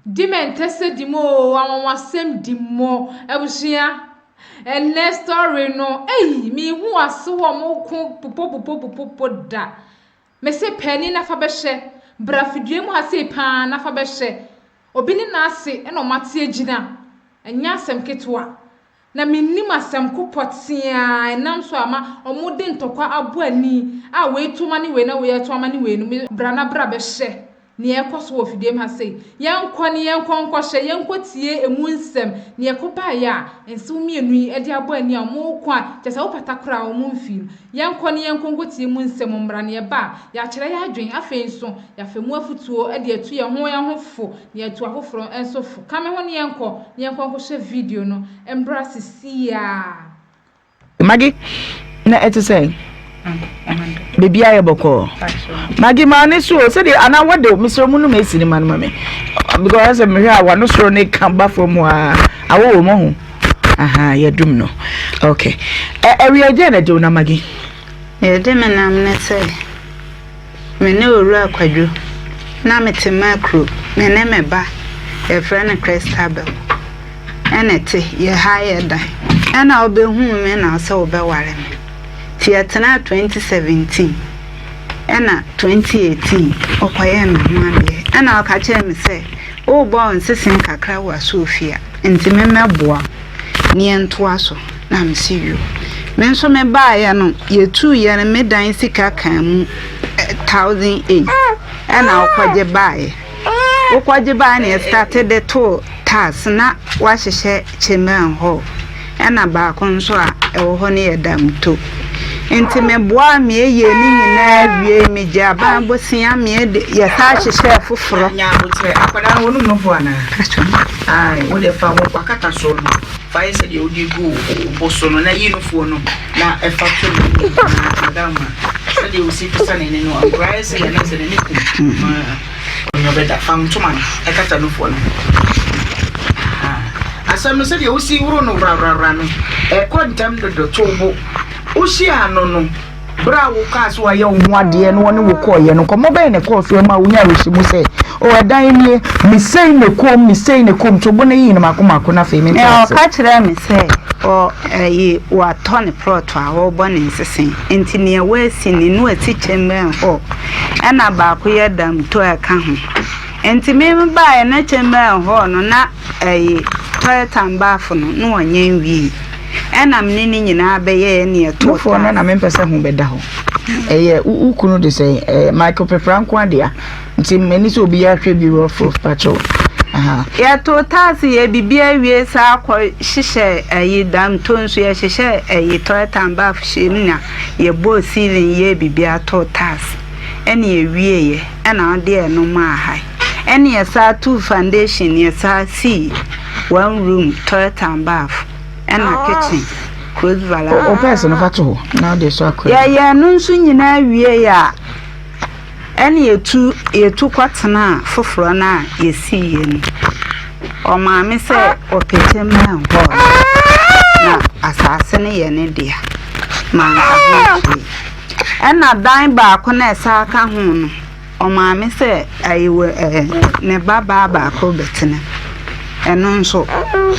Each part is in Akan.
Di mɛntɛsɛ di mu oo, anwanwasɛm di mu. Abusua, ɛnnɛ story no, ei, menhu ase wɔ mo ko popopopopopo da. Mese paani na fa bɛhyɛ, bra fidua mu ha sei paa na fa bɛhyɛ. Obi ne n'ase na ɔmo ate agyina, ɛnyɛ asɛm ketewa. Na mennim asɛm ko pɔtee a ɛnam so ama ɔmo de ntɔkwa abɔ ani a wei to ma ne wei na wei ato ama ne wei no. Bra na bra bɛhyɛ nea ɛkɔ so wɔ fidua mu ha sei. Yɛnkɔ ne yɛnkɔ nkɔhyɛ, yɛnkɔ tie emu nsɛm. Nea ɛkɔ baeɛ a nsew mmienu yi de abɔ ani a ɔmo ko a kyerɛ sɛ wopata koraa a ɔmo mfii no. Yɛnkɔ ne yɛnkɔ nkɔtie mu nsɛm mmra ne yɛba a yɛakyerɛ yɛn adwene. Afei nso yɛafa mu afotuo de atu yɛn ho yɛn ho fo na yɛatu afoforɔ nso fo. Ka me ho ne yɛnkɔ ne yɛnkɔ nkɔhyɛ video no mbra sisi a. Maggie, na ɛte sɛ biribi ayɛ bɔkɔɔ. Maggie, maa ne so o, sɛdeɛ anaa wɔde mesrɛ mu no ma esi ne ma no ma me because ɛsɛ mehwɛ a wano soro ne ka ba fam a awɔ wɔ mu ho. Aha, yɛdum no. Okay, ɛ ɛwia gye na ɛde na Maggie. Yɛde me nam ne sɛ me ne Owura Kwadwo na mete Makuro, me ne me ba yɛfrɛ no Christabel ɛna te yɛ ha yɛ dan ɛna wobɛhuu me na sɛ wobɛware me nti yɛtenaa 2017 ɛna 2018 ɔkɔyɛɛ me ho adeɛ ɛna ɔka kyerɛɛ me sɛ wobɔ wo nsese kakra wɔ asɔɔfie a nti memmɛboa ne yɛntoa so na mese yo. Me nso mebaeɛ no, yɛtuiɛ no, me dan sika kaa mu 1,008 ɛna wokɔgye baeɛ. Wokɔgye baeɛ na yɛstarte de too tiles na wahyehyɛ chamber hall ɛna baako nso a ɛwɔ hɔ no yɛ damto. Nti meboaa me yɛ ne nyinaa wie, megye aban bosea me de yɛsan hyehyɛɛ foforɔ. Nya abotrɛ, akwadaa no wɔnum nofo anaa? Ae, wode fa wo wakata so no, fa yɛ sɛdeɛ wode gu wo bo so no na yi nofoɔ no na ɛfa to no madam a sɛdeɛ wosi fisa n'ani no, nkwadaa yɛ sɛ yɛ na sɛ n'ani kum ɔnyɛ ɔbɛda. Fa ntoma no ɛkata nofoɔ no. Asɛm no sɛdeɛ wosi woro no wrawrawra no ɛkɔ ntɛm dodo. To bo wohyia no berɛ a wokaa sɛ wayɛ wo ho adeɛ no, wɔne wo kɔɔyɛ no, nkɔmmɔ bɛyɛ ne kɔɔ so ma wonya awerɛhyɛ mu sɛ o ɛdan nie, mesei ne kom, mesei ne kom? To bo no yii no mako mako na afei mente ase. Ɔka kyerɛɛ me sɛ ɔ ɛyi watɔ ne plot a ɔrebɔ ne nsese nti nea wasi ne no asi chamber hall ɛna baako yɛ damto a ɛka ho. Nti me baeɛ na chamber hall no na ɛyi toilet and bath no na ɔnyɛ nwie ɛna me ne ne nyinaa bɛyɛɛ ne ɛtoo. Nofoɔ no na mempɛ sɛ ho bɛda hɔ. Ɛyɛ wo kunu de sɛ ɛyɛ Michael Pepra nko adea nti m'ani sɛ obi ahwɛ bi rɔfo pakyɛw. Yɛtoo tiles, yɛ biribi awie saa kɔ hyehyɛ ɛyi damto nso, yɛhyehyɛ ɛyi toilet and bath hyɛ mu na yɛbɔɔ ceiling, yɛ biribi atoo tiles ɛne yɛwieɛ ɛna ɔde ɛno maa ha ɛne yɛsaa tuu foundation, yɛsaa sii one room, toilet and bath ɛna kitchen, close veranda. O pɛɛsɛ no fa to hɔ na wode so akɔ. Yɛyɛ no nso nyinaa wie a ɛne yɛtu kɔtena foforɔ no a yɛsiiɛ no, ɔmaame sɛ ɔpɛ chamber hall na asase no yɛ ne dea, manka ho hwee. Ɛna dan baako na ɛsa ka ho no, ɔmaame sɛ ayiwɔ ɛɛ ne ba baa baako bɛtena, ɛno nso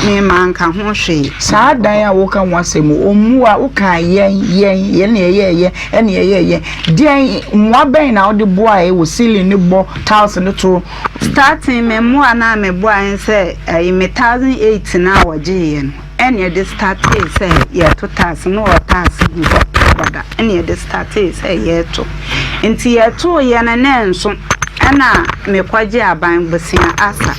me manka ho hwee. Saa dan a woka ho asɛm, ɔmu a woka yɛn ne yɛyɛɛyɛ ɛne yɛyɛɛyɛ deɛn, mmoa bɛn na wode boaeɛ wɔ ceiling ne bɔ, tiles ne to? Starting, me mmoa na me boaeɛ sɛ ɛyi me 1,008 na wɔgyeeɛ no ɛne yɛde startee sɛ yɛto tiles no, wɔ tiles gu hɔ dada ɛne yɛde startee sɛ yɛto. Nti yɛtoo yɛ no ne nso ɛna mekɔgye aban bosea asa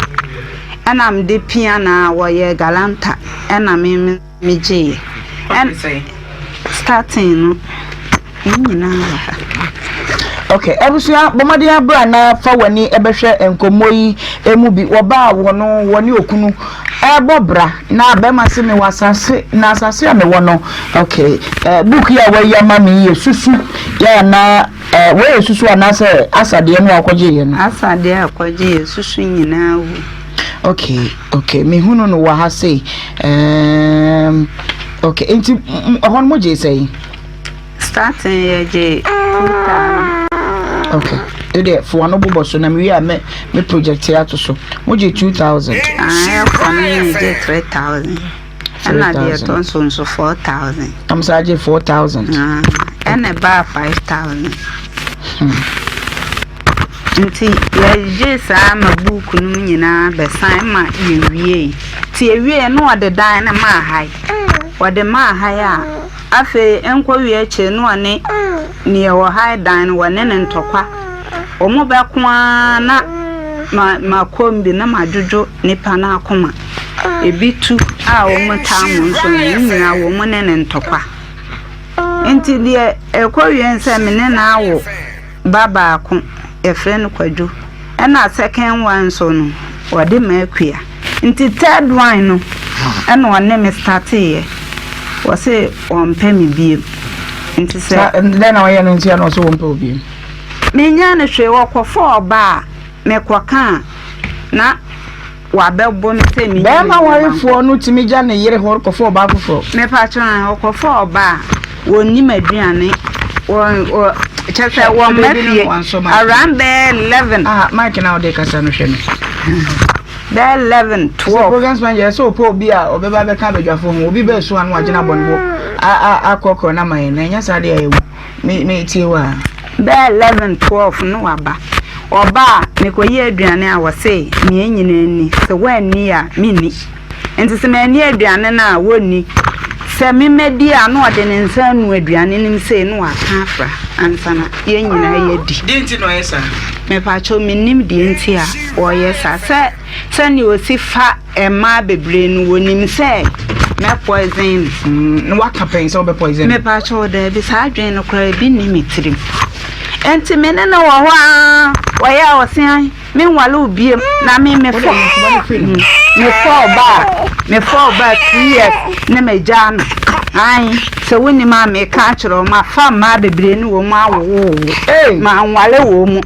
ɛna mede pia na wɔyɛ galanta ɛna me megyeeɛ. Ɛn starting no ne nyinaa wɔ ha. Okay, abusua, bɔmmɔden abira na fa w'ani bɛhwɛ nkɔmmɔ yi mu bi. Wɔbaa wɔno wɔne okunu ɛrebɔ bra na bɛrima se mewɔ asase na asase a mewɔ no. Okay, book yi a wɔayi ama me yi yɛ susu yɛ anaa wɔyɛ susu anaasɛ asadeɛ no a wɔkɔgye yɛ no? Asadeɛ a kɔgye yɛ susu nyinaa wu. Okay, mehunu no wɔ ha sei. Okay, nti ɛhɔ no mogye sɛn? Starting, yɛgye 2,000. Okay. Deɛ fo ano bobɔ so na mewie a mɛ me project ato so. Mo gye 2000. Ah, ɛkɔ no ne gye 3000. Ɛna deɛ ɛtɔ nso nso 4000. Am saa gye 4000. Ah, ɛna ɛbaa 5000. Nti yɛgyee saa ma buuku no mu nyinaa bɛsan ma yɛwiei. Nti yɛwiei no na ɔde dan no maa Hae. Ɔde maa Hae a, afei nkɔwie akyire no ɔne neɛ wɔ Hae dan no wɔne no ntɔkwa. Wɔn bɛko ara na ma makɔm bi na madwodwo nipa no akoma. Ebi tu a wɔn taa mo nso no, ne nyinaa wɔn ne no ntɔkwa. Nti deɛ ɛkɔwie ne sɛ me ne no awo ba baako, yɛfrɛ no Kwadwo. Ɛna second one nso no, wɔde ma Akua. Nti third one no, ɛna ɔne me starteeɛ. Wɔse ɔmpɛ me biem. Nti sɛ. Dɛn na ɔyɛ no nti a na ɔse ɔmpɛ wo biem? Menyɛɛ no hwee, ɔkɔfa ɔba a, mekɔka a, na. Wabɛbɔ me sɛ menyi Bɛɛma warefoɔ no tumi gya ne yere hɔ kɔfa ɔbaa foforɔ. Mepakyɛ ɛ, ɔkɔfa ɔbaa a, wɔnnim aduane, wɔ, wɔ, kyerɛ sɛ wɔmma fie around bɛyɛ 11. Ah, mic na wode kasa no hwɛ no. Bɛyɛ 11, 12. Sɛ programs manager sɛ ɔpɛ obi a ɔbɛba bɛka abadwafoɔ ho, obi bɛɛso ano agyina bɔ ne bo akɔkorɔ no ama yɛn, na ɛnyɛ saa deɛ ɛwu. Me metie wo a. Bɛyɛ 11, 12 no waba. Ɔba a, mekɔyi aduane a wɔse me yɛn nyinaa nni. Sɛ woanni a, menni. Nti sɛ manni aduane no a, wɔnni. Sɛ me mɛdi a, na ɔde ne nsa anu aduane no mu sei na waka afra ansa na yɛn nyinaa yɛadi. Deɛ nti na ɔyɛ saa? Mepakyɛw, mennim deɛ nti a ɔyɛ saa. Sɛ sɛnea ɔsi fa Mmaa bebree no wɔnim sɛ mɛ poison no. Mm, na waka pɛn sɛ wobɛ poison no? Mepakyɛw daabi, saa adwene no koraa ebi nni me tirim. Enti me ne no wɔ hɔ aa, wɔyɛ a ɔse an, menwale wo biem, na me me fɔ, me fɔ ɔbaa, me fɔ ɔbaa 2 years na magyaa no. An, sɛ wonim a meka akyerɛ wo, mafa mmaa bebree ne wɔn awowowo, manwale wɔn mu.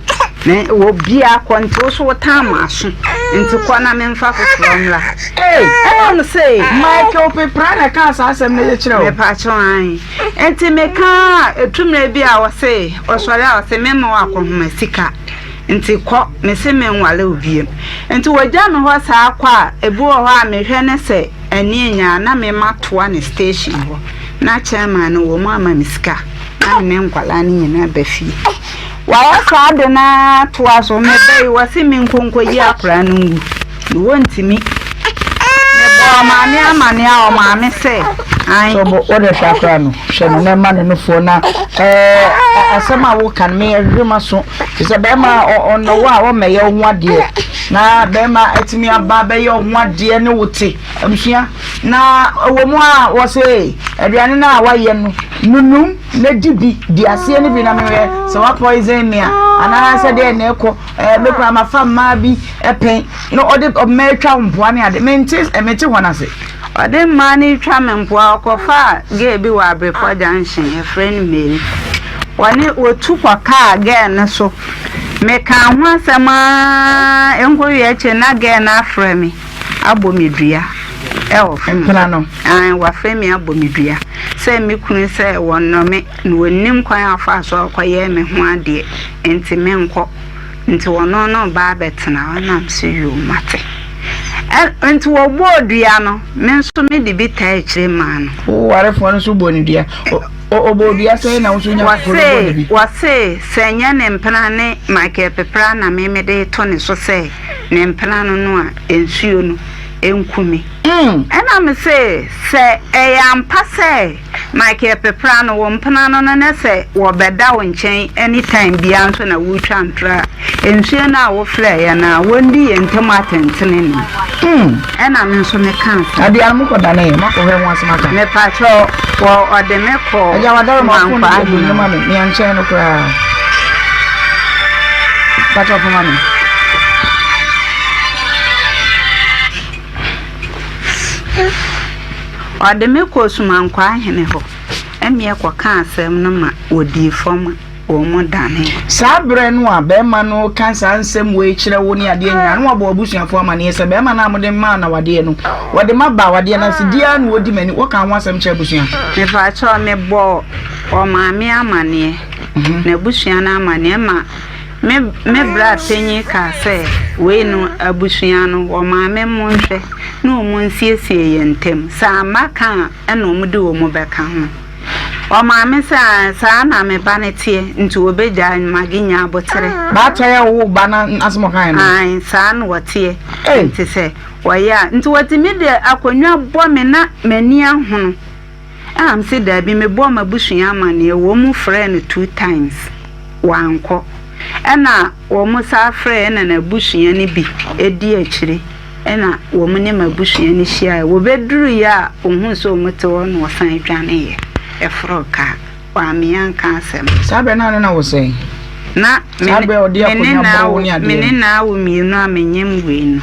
Me wɔ bia kɔ nti wo so wo tan m'aso nti kɔ na me nfa foforɔ mmra. Ei! Ɛna ɔno se. Michael Pepra na ɛkaa saa asɛm no de kyerɛ wo. Mepakyɛw ae. Nti mekaa ɛtu mmerɛ bi a ɔse ɔsɔre a ɔse memma wo akɔhoma sika nti kɔ mese menwale wo biom. Nti wɔgya me hɔ saa kɔ a ebi wɔ hɔ a mehwɛ ne sɛ ani anya a na me matoa ne station hɔ na chairman no wɔn ama me sika na me ne nkwadaa no nyinaa ba fie. Wayɛ saa de no ara toa so. Meba yi, wɔse menkɔ nkɔyi akwadaa no ngu. Na wɔntumi. Mebɔɔ ɔmaame amaneɛ a ɔmaame sɛ, ae. So bo wode hwɛ akwadaa no, hwɛ no na ɛma no nufoɔ na ɛɛ asɛm a woka no meyɛ hwehwɛ m'aso. Te sɛ bɛrima a ɔnɔ wo a ɔmmɛyɛ wo ho adeɛ na bɛrima atumi aba bɛyɛ wo ho adeɛ ne wo te abusua na ɛwɔ mu a wɔse aduane no a wayɛ no nunum. Na di bi, di aseɛ no bi na mehwɛ sɛ wa poison me a anaasɛ deɛ na ɛkɔ ɛɛ me koraa mafa mmaa bi pɛn na ɔde mmaa atwa wo mpoa ne ade mente mente hɔ ase. Ɔde mmaa no retwa me mpoa ɔkɔfaa girl bi wɔ Abrepɔ junction yɛfrɛ no Mary wɔne wɔtu kɔkaa girl no so mekaa ho asɛm aa ɛnkɔwie akyire na girl no afrɛ me abɔ me dua wɔ fam. Mpena no. Aane, wafrɛ me abɔ me dua sɛ me kunu sɛ wɔnnɔ me na wɔnnim kwan a ɔfaa so a ɔkɔyɛɛ me ho adeɛ nti menkɔ nti ɔno ne ɔba abɛtena hɔ na mese yoo mate. Ɛ nti wɔbɔɔ dua no me nso mede bi taa akyire maa no. Wo warefoɔ no nso bɔɔ no dua? Ɔbɔɔ dua sɛn na wo nso wonya akokoɔduro bɔɔ no bi? Wɔse sɛ ɛnyɛ ne mpena ne Michael Pepra na me mede reto ne so sɛ ne mpena no no a, nsuo no nku me. Ɛna me se, sɛ ɛyɛ ampa sɛ Michael Pepra no wo mpena no no na sɛ wɔbɛda wo nkyɛn anytime biara nso na woretwa ntorɔ a, nsuo no a wofrɛeɛ no a, wɔndi yɛn ntam atɛntenenee. Ɛna me nso mekaa sɛ. Adeɛ no mokɔ dane yɛ, moakɔhwɛ ho asɛm aka. Mepakyɛw, wɔ ɔde me kɔɔ Agya wadare ma ɔfon no Mankwaa bɔ Hene ma hɔ. me, mea nkyɛn no koraa. Pakyɛw fa ma me. Ɔde me kɔɔ Sumankwaa Hene hɔ, ɛmeɛ kɔkaa asɛm no ma wɔdii fɔ ma wɔn danee. Saa berɛ no a barima no reka saa nsɛm wei kyerɛ wo ne adeɛ nyinaa, na wabɔ w'abusuafoɔ amaneɛ sɛ barima no a mode maa no awadeɛ no, wɔde m'aba awadeɛ no ase, di ara na ɔdi m'ani. Wokaa ho asɛm kyerɛɛ abusua? Mepakyɛw, mebɔɔ ɔmaame amaneɛ, n'abusua no amaneɛ ma. Me me bra panyin kaa sɛ, Wei no, abusua no, wɔn maame mo nhwɛ na wɔn nsiesie yɛn ntam. Sɛ amma ka a, ɛna wɔn de wɔn bɛka ho. Ɔmaame sɛ, Ae, saa na me ba no teɛ, nti wɔbɛgyae no, Maggie nya aboterɛ. Baatan a ɔwoo ba no asɛm a ɔkaeɛ no. Ae, saa na ɔteɛ, nti sɛ wɔyɛ a. Nti wɔtumi de akonnwa bɔ me na m'ani ahono. Ɛna mese daabi, mebɔɔ m'abusua amaneɛ, wɔn frɛɛ no 2 times, wankɔ. Ɛna wɔn san frɛɛ ɛna n'abusua no bi di akyire, ɛna wɔn ne m'abusua no hyiaeɛ. Wɔbɛduruiɛ a ɔhuu sɛ wɔn te hɔ na ɔsan dwaneeɛ, ɛforoo kaa. Wammea anka asɛm. Saa berɛ no a ne na wo sɛn? Na Saa berɛ a ɔde me ne akonnwa na bɔ wo ne me adeɛ ne no. na awo mmienu a menyem wei no.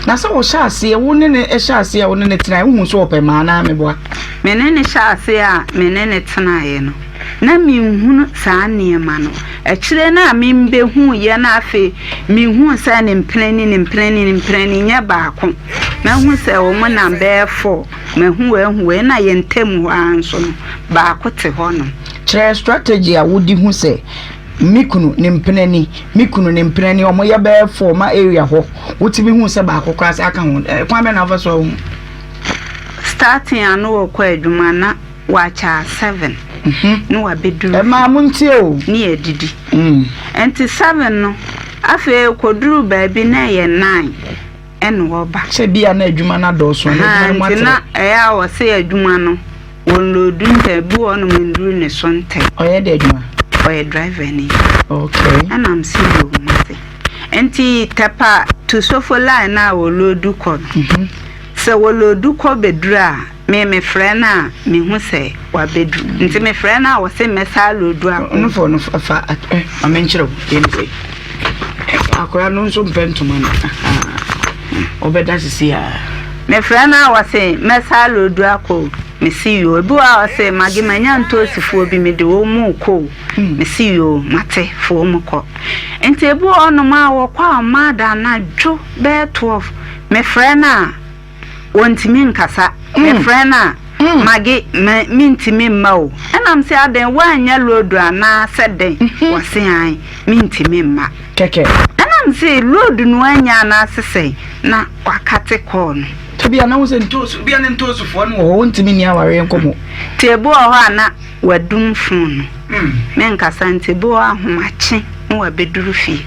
Na sɛ wɔhyɛ aseɛ, wo ne ne hyɛ aseɛ a wo ne ne tenaeɛ, wohu sɛ ɔpɛ mmaa anaa meboa? Me ne no hyɛɛ aseɛ a me ne no tenaeɛ no, na menhunu saa nneɛma no. Akyire no a membɛhuiɛ na afei mehuu sɛ ne mpenani, ne mpenani, ne mpenani nyɛ baako. Mahu sɛ wɔn nam bɛyɛ four. Mahu wei, ahu wei, ɛna yɛn ntam hɔ ara nso no, baako te hɔnom. Kyerɛ strategy a wode hu sɛ me kunu ne mpenani, me kunu ne mpenani, wɔn yɛ bɛyɛ four ma area hɔ, wotumi hu sɛ baako koraa sɛ aka ho. Kwan bɛn na wofa so ahu? Starting a na wɔkɔ adwuma na wakyɛ a 7 na wabɛduru fie. Ɛmaa mo ntie o. Ne yɛadidi. Nti 7 no, afei kɔduru baabi na ɛyɛ 9 ɛna ɔba. Sɛ bi a na adwuma no adɔɔso anaa adwuma no mu Nti atrɛ. na ɛyɛ a wɔse adwuma no wɔnloodu ntɛm, ebi wɔ hɔnom nduru ne so ntɛm. Ɔyɛ dɛ adwuma? Ɔyɛ driver ni. Okay. Ɛna mese yoo mate. Nti Tɛpa to Sofo line no a wɔloodu kɔ no, sɛ wɔloodu kɔ bɛduru a, me mefrɛ no a mehu sɛ wabɛduru. Nti mefrɛ no a ɔse mɛsan aloodu akɔ. No fɔ no fa eh, ma menkyerɛ wo deɛ ne sɛ akwadaa no nso mpɛ ntoma no ɔbɛda sisi a. Mefrɛ no a ɔse mɛsan aloodu akɔ o, mese yoo. Ebi wɔ hɔ a ɔse Maggie manya ntoosifoɔ bi mede wɔn rekɔ o, mese yoo mate fa wɔn kɔ. Nti ebi wɔ hɔnom a wɔkɔ a wɔn ada anadwo bɛyɛ 12 mefrɛ no a wɔntumi nkasa. Mefrɛ no a Maggie me mentumi mma o. Ɛna mese adɛn woannya load anaa sɛ dɛn? Ɔse ae mentumi mma. Kɛkɛ. Ɛna mese load no woannya anaa se sɛn? Na wakate call no. Ebia na wo sɛ ntoosu ebia ne ntoosufoɔ no wɔ hɔ wontumi nni awareɛ nkɔmmɔ. Nti ebi wɔ hɔ a na wadum phone no. Menkasa nti ebi wɔ hɔ a ahomakye na wabɛduru fie.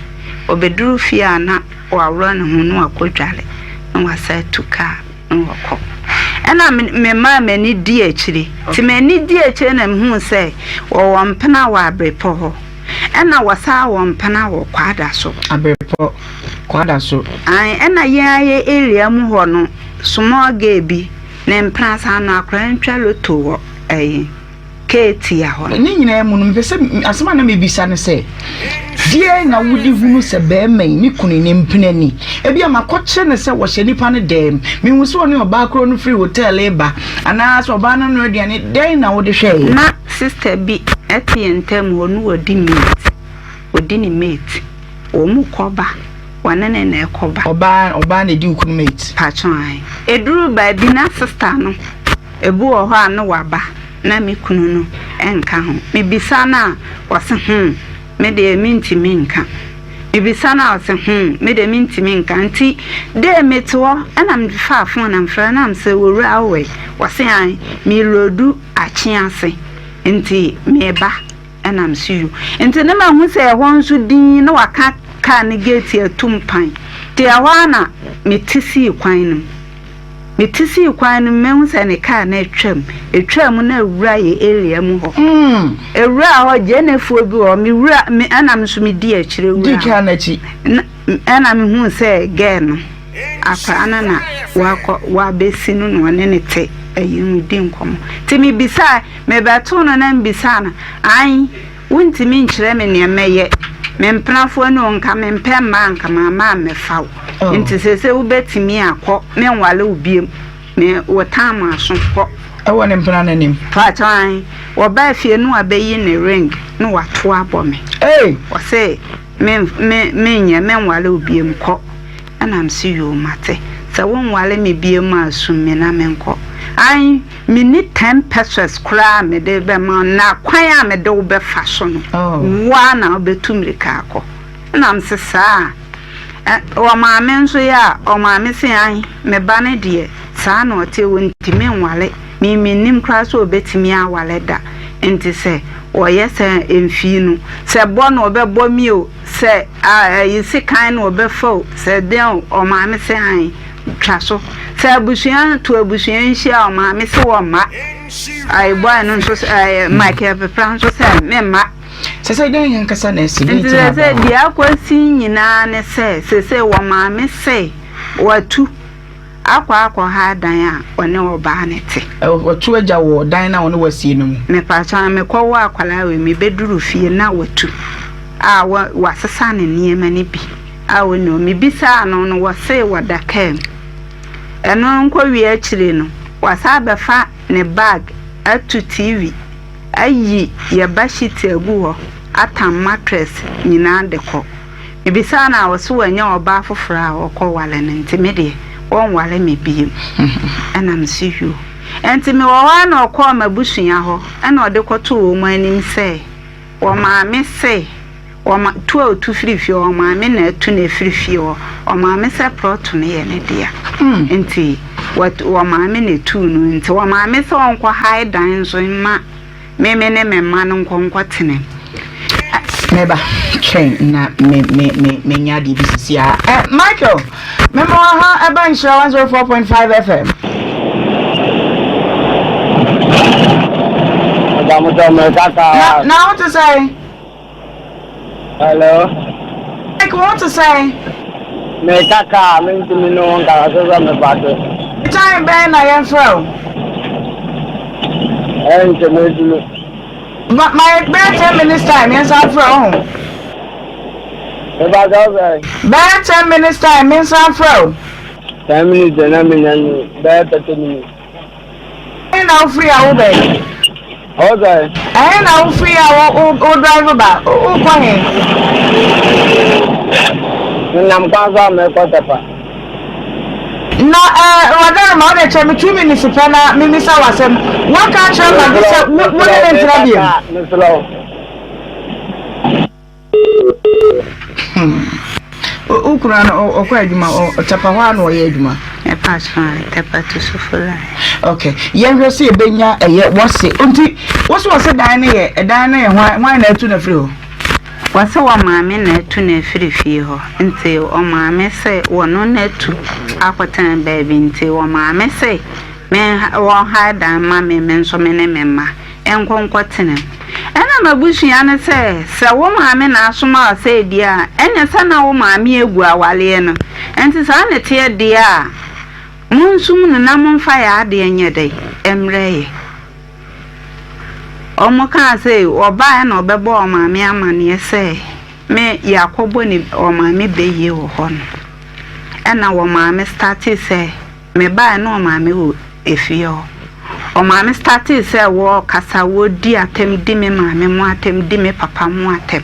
Ɔbɛduru fie a na waworɔ ne ho na wakɔdware na wasan atu kaa na wakɔ. Ɛna memaa m'ani dii akyire. Nti m'ani dii akyire na mehuu sɛ wɔwɔ mpena wɔ Abrepɔ hɔ. Ɛna wɔsan wɔ mpena wɔ Kwadaso. Abrepɔ, Kwadaso. Ae, ɛna yɛn ara yɛ area mu hɔ no, small girl bi, ne mpena saa no akwadaa no twa lotto wɔ ɛyi. Ketia hɔ no. Ne nyinaa mu no, mepɛ sɛ asɛm a na mebisa ne sɛ, deɛn na wode hunu sɛ barima yi, me kunu yi, ne mpena ni? Ebia makɔkyerɛ no sɛ wɔhyɛ nipa no dɛm. Mehu sɛ ɔne ɔbaa korɔ no firi hotel reba, anaasɛ ɔbaa no anoa aduane. Dɛn na wode hwɛeɛ? Na sister bi te yɛn ntam hɔ, na ɔdi mate, ɔdi ne mate. Wɔn kɔ ba, wɔne no na ɛkɔ ba. Ɔbaa, ɔbaa na ɛdi wo kunu mate? Paatwoo, ae. Ɛduruu baabi na sister no. Ebi wɔ hɔ a na waba na me kunu no nka ho. Mebisa no a, ɔse hmm, me deɛ mentumi nka. Mebisa no a, ɔse hmm, me deɛ mentumi nka. Nti dee mete hɔ na mefaa phone na mefrɛ no na mese owura wowɔ he? Ɔse ae, mereloadu akye ase nti meba. Ɛna mese yo. Nti na mahu sɛ ɛhɔ nso dinn na waka kaa no gate atum pan. Nti ɛhɔ ara na mete sii kwan no mu. Mete sii kwan no mu, mahu sɛ ne kaa no atwam. Ɛtwaa mu na awura yɛ area mu hɔ. Ɛwuraa hɔ, Gyenefoɔ bi wɔ hɔ. Mewura, me, ɛna me nso medi akyire Di wuraa kaa hɔ. no akyi. Na, ɛna mehuu sɛ girl no, akwadaa no na wakɔ, wabɛsi no na ɔne no te ayi mu di nkɔmmɔ. Nti mebisaa, mebɛtoo no na mebisaa no, ae, Wontumi nkyerɛ me nea mɛyɛ. Me mpenafoɔ ni o, nka mempɛ mmaa anka mamma ammɛfa wo. Nti seesei wobɛtumi akɔ, menwale wo biom. Me, wo time aso, kɔ. Ɛwɔ ne mpena no anim. Paatwɔ ae. Wɔbaa fie no wabɛyi ne ring na wato abɔ me. Ei! Ɔse me, me, menyɛ, menwale wo biom, kɔ. Ɛna mese yoo mate. Sɛ wonwale me biom a sum me na menkɔ. Ae, menni ten pesewas koraa a mede rebɛma wo, na kwan a mede wo bɛfa so no, wo ara na wobɛtu mmirika akɔ. Ɛna mese, Saa a? Ɔmaame nso yɛ a, ɔmaame se, Ae, me ba no deɛ, saa na ɔteɛ, ɔntumi nware. Me mennim koraa sɛ ɔbɛtumi aware da. Nti sɛ ɔyɛ saa a, ɛmfii no. Sɛ bɔ na ɔbɛbɔ me o, sɛ ayi sekan na ɔbɛfa o, sɛ dɛn o, ɔmaame se, Ae. Twa so. Sɛ abusua to abusua nhyia a, ɔmaame se wɔmma. Ayi boy no nso sɛ ɛɛ Michael Pepra nso sɛ memma. Sɛsɛ dɛn ankasa na asi? Dɛn Nti nti na sɛsɛ aba hɔ? deɛ akɔsi nyinaa ne sɛ sɛsɛ wɔmaame se watu akɔ akɔha dan a ɔne ɔbaa no te. Watu agya wɔ dan no a ɔne wasie no mu? Mepakyɛw, mekɔwoo akwadaa wei, mebɛduru fie na watu a wasesa ne nneɛma no bi. A onni hɔ. Mibisaa no no, wɔsee wɔda kaa mu. Ɛno nkɔwie akyire no, wasan abɛfa ne bag atu TV, ayi yɛn ba sheet agu hɔ, atam mattress nyinaa de kɔ. Mibisaa no a, ɔse wanya ɔbaa foforɔ a ɔkɔware no nti me deɛ ɔnware me bio. Ɛna mese yoo. Ɛnti mewɔ hɔ ara na ɔkɔɔ m'abusua hɔ ɛna ɔde kɔtoo wɔn anim sɛ wɔmaa me se Wɔma, tu a ɔtu firi fie hɔ, ɔmaame na atu no afiri fie hɔ. Ɔmaame sɛ prɔto no yɛ ne dea. Nti, wat, ɔmaame na ɛtuu no. Nti ɔmaame sɛ ɔnkɔ hae dan nso mma me me ne me mma no nkɔ nkɔtena mu. Meba, twɛn na me me me menya adeɛ bi sisi a. Eh, Michael, mema wɔ ha ɛba Nhyira 104.5 FM. Na, na wote sɛn? Hello. Mike, wo te sɛn? Meka kaa mentumi ne wo nkasa so sɛ mepa so. Time bɛn na yɛmfrɛ wo? Ɛnkyɛ mɛduru. Ma ma bɛyɛ 10 minutes time yɛnsan frɛ wo ho. Mepa kyɛw sɛn? Bɛyɛ 10 minutes time mensan frɛ wo. 10 minutes na menya ni bɛyɛ 30 minutes. Ɛhe na wofiri a wobɛn? Ɔsɛ. Ɛhe na wofiri a wo wo wo drive ba? Wokɔ he? Menam kwan so a merekɔ Tɛpa. Na ɛɛ Wadare ma wode kyɛ me 2 minutes pɛ na memisa w'asɛm. Woaka akyerɛ Maggie sɛ wo wo ne ne ntena biom? Mesrɛ wo. Wo kunu ano ɔkɔ adwuma Tɛpa hɔ a na ɔyɛ adwuma. Ɛpa so a Tɛpa to so fo line. Okay, yɛnhwɛ sɛ yɛbɛnya ɛyɛ wɔse nti wɔse wɔse dan no yɛ ɛdan no yɛ hwan hwan na atu no afiri hɔ? Wɔse wɔ maame na atu no afiri fie hɔ nti ɔmaame sɛ wɔno na atu akɔtena baabi nti ɔmaame se menha wɔnhae dan ma me me nso me ne me mma nkɔ nkɔtena mu. Ɛna m'abusua no sɛ, sɛ wo maame na asoma wo sɛ di a, ɛneɛ sɛ na wo maame agu awareɛ no. Ɛnti saa na ɛteɛ deɛ a, monsum no na momfa yɛ adeɛ nyɛ dɛn? Mmrɛ yɛ. Wɔn kaa sɛ, ɔbaeɛ na ɔbɛbɔɔ ɔmaame amaneɛ sɛ, me yɛakɔbɔ ne ɔmaame bayie wɔ hɔ no. Ɛna ɔmaame startee sɛ. Mebaeɛ na ɔmaame wɔ efie hɔ. Ɔmaame startee sɛ wɔɔkasa, wɔɔdi atɛm, di me maame mo atɛm, di me papa mo atɛm.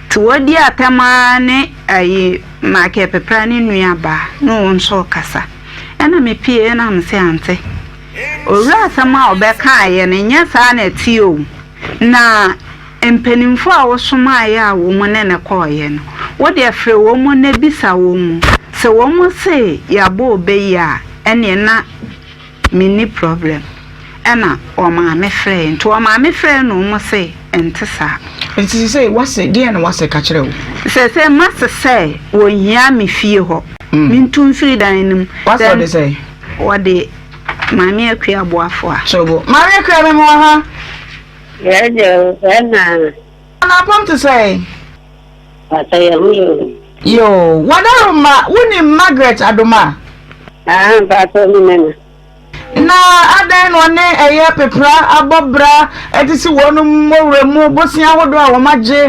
Nti wɔɔdi atɛm ara ne ayi Michael Pepra ne nua baa na wɔn nso ɔɔkasa. Ɛna me pieeɛ na me se ante, owura asɛm a ɔbɛkaeɛ no nyɛ saa na ɛteɛ o. Na mpanimfoɔ a wosomaeɛ a wɔn ne no kɔeɛ no, wo deɛ frɛ wɔn na bisa wɔn, sɛ wɔn se yɛabɔ ɔbɛ yi a, ɛnneɛ na menni problem. Ɛna wɔmaa me frɛeɛ. Nti wɔmaa me frɛeɛ na wɔn se ɛnte saa. Nti seesei w'ase, deɛn na w'ase ka kyerɛ wo? Seesei m'ase sɛ wɔnhia me fie hɔ, mentu mfiri dan no mu. W'ase ɔde sɛn? Wɔde Maame Akua Boafoa. Sobo. Maame Akua me mewɔ ha. Yɛde o, ɛna. Anapam te sɛn? Pata yɛ ho yɛ o. Yoo, Wadaroma, wonim Margaret Adoma? Ah, mpatsɔ mi nana. Na adɛn na ɔne ɛyɛ pepra abɔ bra de si wɔn mmɔwura mu bosea ahodoɔ a wɔagye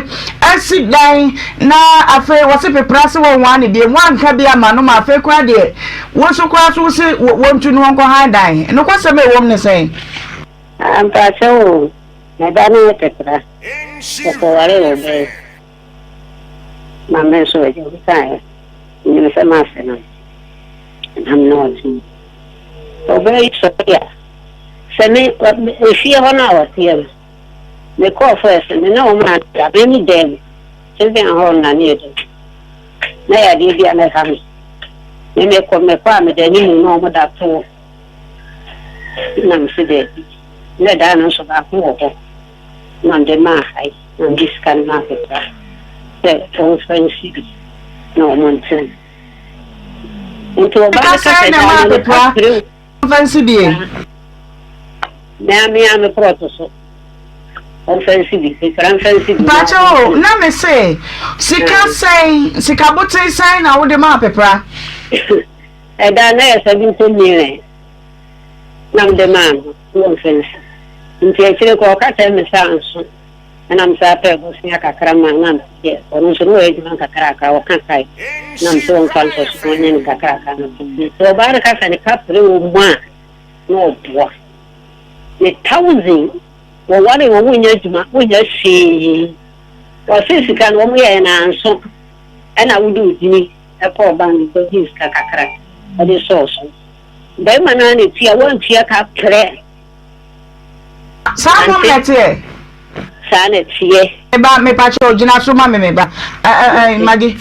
asi dan na afei wɔse pepra se wɔn wɔn ne deɛ wɔanka bi ama no ma afei koraa deɛ wo nso koraa so wose wɔntu no wɔnkɔ han dan. Nokwasɛm a ɛwɔ mu ne sɛn? Mpakyɛw o, me ba no yɛ pepra, ɔkɔwaree ɔbaa bi ma me nso agya bi kaeɛ, menim sɛ m'ase no, na me ne ɔte. Ɔbaa yi sɔre a. Sɛ me, efie hɔ no a wɔteɛ no, mekɔɔ first, me ne wɔn na da, me me dan mu, Sylvian Hall na ne yɛ da mu. Na yɛ adeɛ bi a na ɛha me. Me mekɔ, mekɔ a meda anim na wɔn da toɔ. Na mese daabi. Na dan no nso baako wɔ hɔ. Na mede maa ha yi, na mede sika no maa Petra sɛ wɔmfa nsi bi na wɔn ntena mu. Nti ɔbaa no Sika ka sɛn sɛ na dan ɛmaa no ne Petra kapere mfa nsi bie? Na me a me prɔto so. Ɔmfa nsi bi. Petra mfa nsi bi na Mpakyɛ o, ɔntena. na me se sika sɛn, sika boten sɛn na wode maa Petra? Ɛda na yɛ 70 million na mede maa no na ɔmfa nsi. Nti akyire kɔ ɔka kyerɛ me sɛ anso ɛna me saa pɛɛ bosea kakra maa na deɛ ɔno nso na ɔyɛ adwuma nkakraka ɔka kae na me sɛ ɔmfa nsɔ so na ɔnyɛ no nkakraka no. Nti ɔbaa no ka sɛ ne kapere wɔ mu a na ɔboa ne thousand wɔware wɔn wɔnyɛ adwuma wɔnyɛ hwee wɔse sika no wɔn yɛɛ no anso ɛna wode odini ɛkɔɔ bank kɔgyee sika kakra ɛde sɔɔ so bɛrima no ara na etua wɔntua ka prɛ. Saa mmom na ɛteɛ. Saa na ɛteɛ. Me ba, mepa kyɛw, gyina so ma me, me ba. Ɛ ɛ ɛ, Maggie,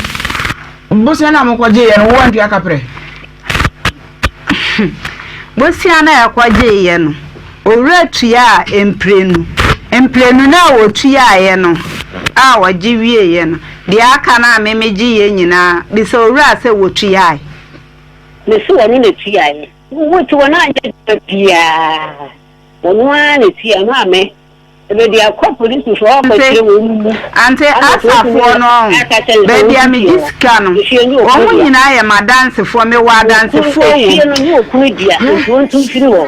bosea no a mokɔgyeeɛ no, wo antua ka prɛ? Bosea no a yɛkɔgyeeɛ no, owura tuaa mprenu. Mprenu no a ɔtuaeɛ no, a ɔgye wieeɛ no, deɛ aka no a me megyeeɛ nyinaa, bisa owura sɛ wɔtuae. Mese ɔno na ɛtuaeɛ. Wote wɔn anyɛ adwuma biara. Ɔno ara na ɛtua maa me. Ɛbɛdi akɔ polisifoɔ hɔ akɔkyerɛ wɔn mu. Ante Ama polisini Asafoɔ no ɔho, aka kyerɛ no sɛ baabi a wɔntu megye fie hɔ. sika no, Efie no nyɛ wɔn okunu dea. nyinaa yɛ m'adansefoɔ, mewɔ Okunu, adansefoɔ wɔ efie mu. no nyɛ okunu dea, nti wɔntu mfiri hɔ.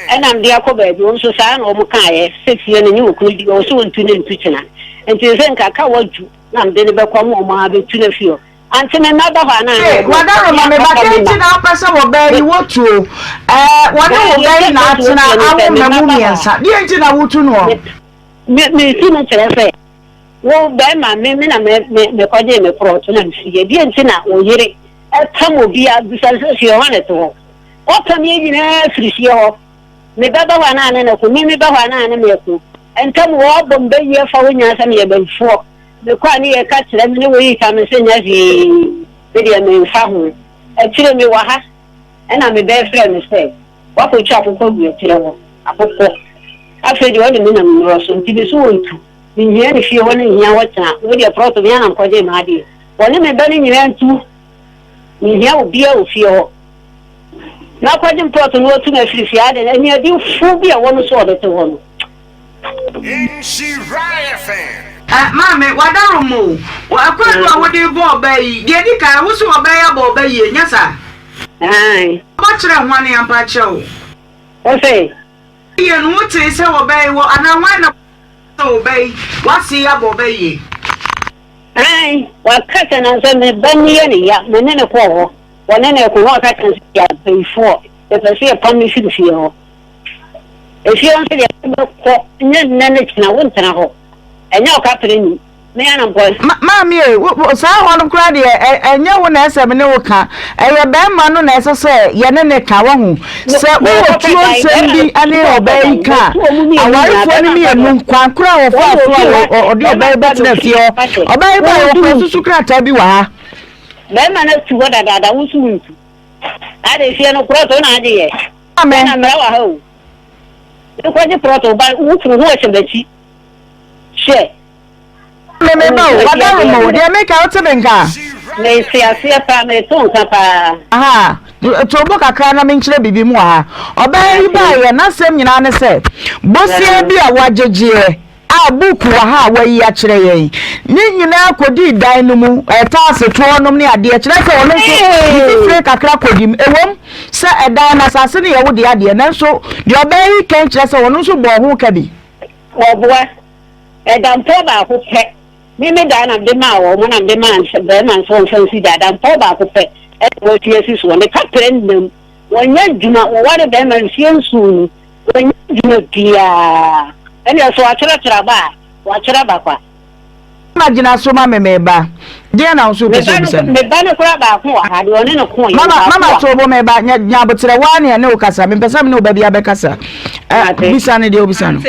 Ɛna mede akɔ baabi, wɔn nso saa na wɔn kaeɛ, sɛ fie no nyɛ okunu dea, ɔwɔ sɛ wɔntu no ntu kyena. Nti sɛ nka ka wadwu na mede no bɛkɔ ama wɔn abɛtu no afie hɔ. Ante me mma ba hɔ anaa Ee, ne wɔn w'adaworo ma me ba, akasa dɛn me nti mma. na wopɛ sɛ wɔbaa yi wotuo? Ɛɛ, wɔne Na wo deɛ ba yi nti na a mepɛ sɛ atena wotuo ne awo sɛ me mma mma mu ba hɔ a, mmiɛnsa. Deɛ nti na wotu noɔ? me me mesu no kyerɛ sɛ wo bɛrima me me na me me mekɔgyee me prɔto na mesiiɛ. Deɛ nti na wo yere pam obiara bisa no sɛ fie hɔ na ɛte hɔ. Wɔpam yɛn nyinaa firi fie hɔ. Me ba ba hɔ anaa ne ne ko, me me ba hɔ anaa ne me ko. Ntam wɔbɔ me bayie fa wo nyinaa sɛ meyɛ bayifoɔ. Mekɔ a ne yɛ ka kyerɛ me ne wo yi ka me sɛ nyɛ hwee me deɛ me nfa ho. Akyire me wɔ ha ɛna me bɛ frɛ me sɛ wakɔ twa akokɔ agu akyire hɔ akokɔ afei deɛ ɔne me nam nnurɔ so nti me so wɔ ntu me nhia ne fie hɔ ne nhia hɔ kyena wei deɛ prɔto me anam kɔgye m'adeɛ wɔne me ba no nyinaa ntu me nhia obiara wɔ fie hɔ na kɔgye mprɔto no watu me afiri fie adɛn aniɛdenfo bi a wɔn so ɔde te hɔ no. Eh, maame, w'adarom o. Wɔ akwadu a wode rebɔ ɔbaa yi, deɛ edi kan, wo se ɔbaa yi abɔ ɔba yie, nyɛ saa? Aane. Ɔbɔ kyerɛ hwan ampa kyerɛ wo? Wo se? Yie no, wotee sɛ ɔbaa yi wɔ, anaa hwan na sɛ ɔbaa yi, w'ase yi abɔ ɔba yie? Aane, waka kyerɛ no sɛ me ba no yɛ ne ya, me ne no kɔɔ hɔ, wɔne no reko, na ɔka kyerɛ no sɛ yɛ abayifoɔ, yɛpɛ sɛ yɛpam no firi fie hɔ. Efie hɔ nso deɛ wobɛkɔ nyɛ nnɛ ne kyena wontena hɔ. Ɛnyɛ ɔkapere ni. Me ara na mekɔ. Ma maame ei, wo wo saa hɔ no koraa deɛ ɛ ɛnyɛ wo na ɛsɛ me ne wo ka. Ɛyɛ bɛrima no na ɛsɛ sɛ yɛne ne ka, wahu. Sɛ wowɔ tuo nsɛm bi ne ɔbaa yi ka a, awarefoɔ no mmienu, kwan korɔ a wɔfaa so a wɔ ɔ ɔde ɔbaa yi bɛtena fie hɔ. Ɔbaa yi baeɛ, ɔkura susu krataa bi wɔ ha. Bɛrima no atu hɔ dadaada, wo nso wontu. Ade fie no korɔto na agye yɛ. Maame. Ghana mmara wɔ ha o. Wokɔgye prɔto wo ba wo kunu ho ɔhyɛ m'akyi. Hwɛ. Maame me ba o, wadaworo mo, deɛ meka wote me nka? Mete aseɛ paa, meto nka paa. Aha, to bo kakra na menkyerɛ biribi mu wɔ ha. Ɔbaa yi baeɛ, n'asɛm nyinaa ne sɛ, bosea bi a wagyegyeɛ a book wɔ ha a wɔayi akyerɛ yɛn. Ne nyinaa kɔdii dan no mu, ɛtaase toɔ nom ne adeɛ, kyerɛ sɛ ɔno nso ne fifire kakra kɔdi mu. Ɛwom sɛ ɛdan no asase no yɛ wo dea deɛ, nanso deɛ ɔbaa yi kan kyerɛ sɛ ɔno nso bɔɔ ho ka bi. Wɔboa. Ɛdampɔɔ baako pɛ. Me me dan na mede maa wɔn, na mede maa barima nso wɔmfa nsi dan. Dampɔɔ baako pɛ ɛna wɔasi asi soɔ. Ne kaprɛ nnam. Wɔnyɛ adwuma, wɔware barima mfeɛ nson ni. Wɔnyɛ adwuma biara. Ɛnneɛ sɛ wɔatwerɛtwerɛ aba a, wɔatwerɛ aba kwa. Ma gyina so ma me me ba. Deɛ na nso wopɛ sɛ obisa no? Me ba no koraa baako wɔ ha, deɛ ɔne no ko yɛ. Mama, mama to bo me ba, nya nya aboterɛ waa ne ɛne wo kasa. Mempɛ sɛ me ne wo ba bi abɛkasa. Ɛ bisa no deɛ obisa no.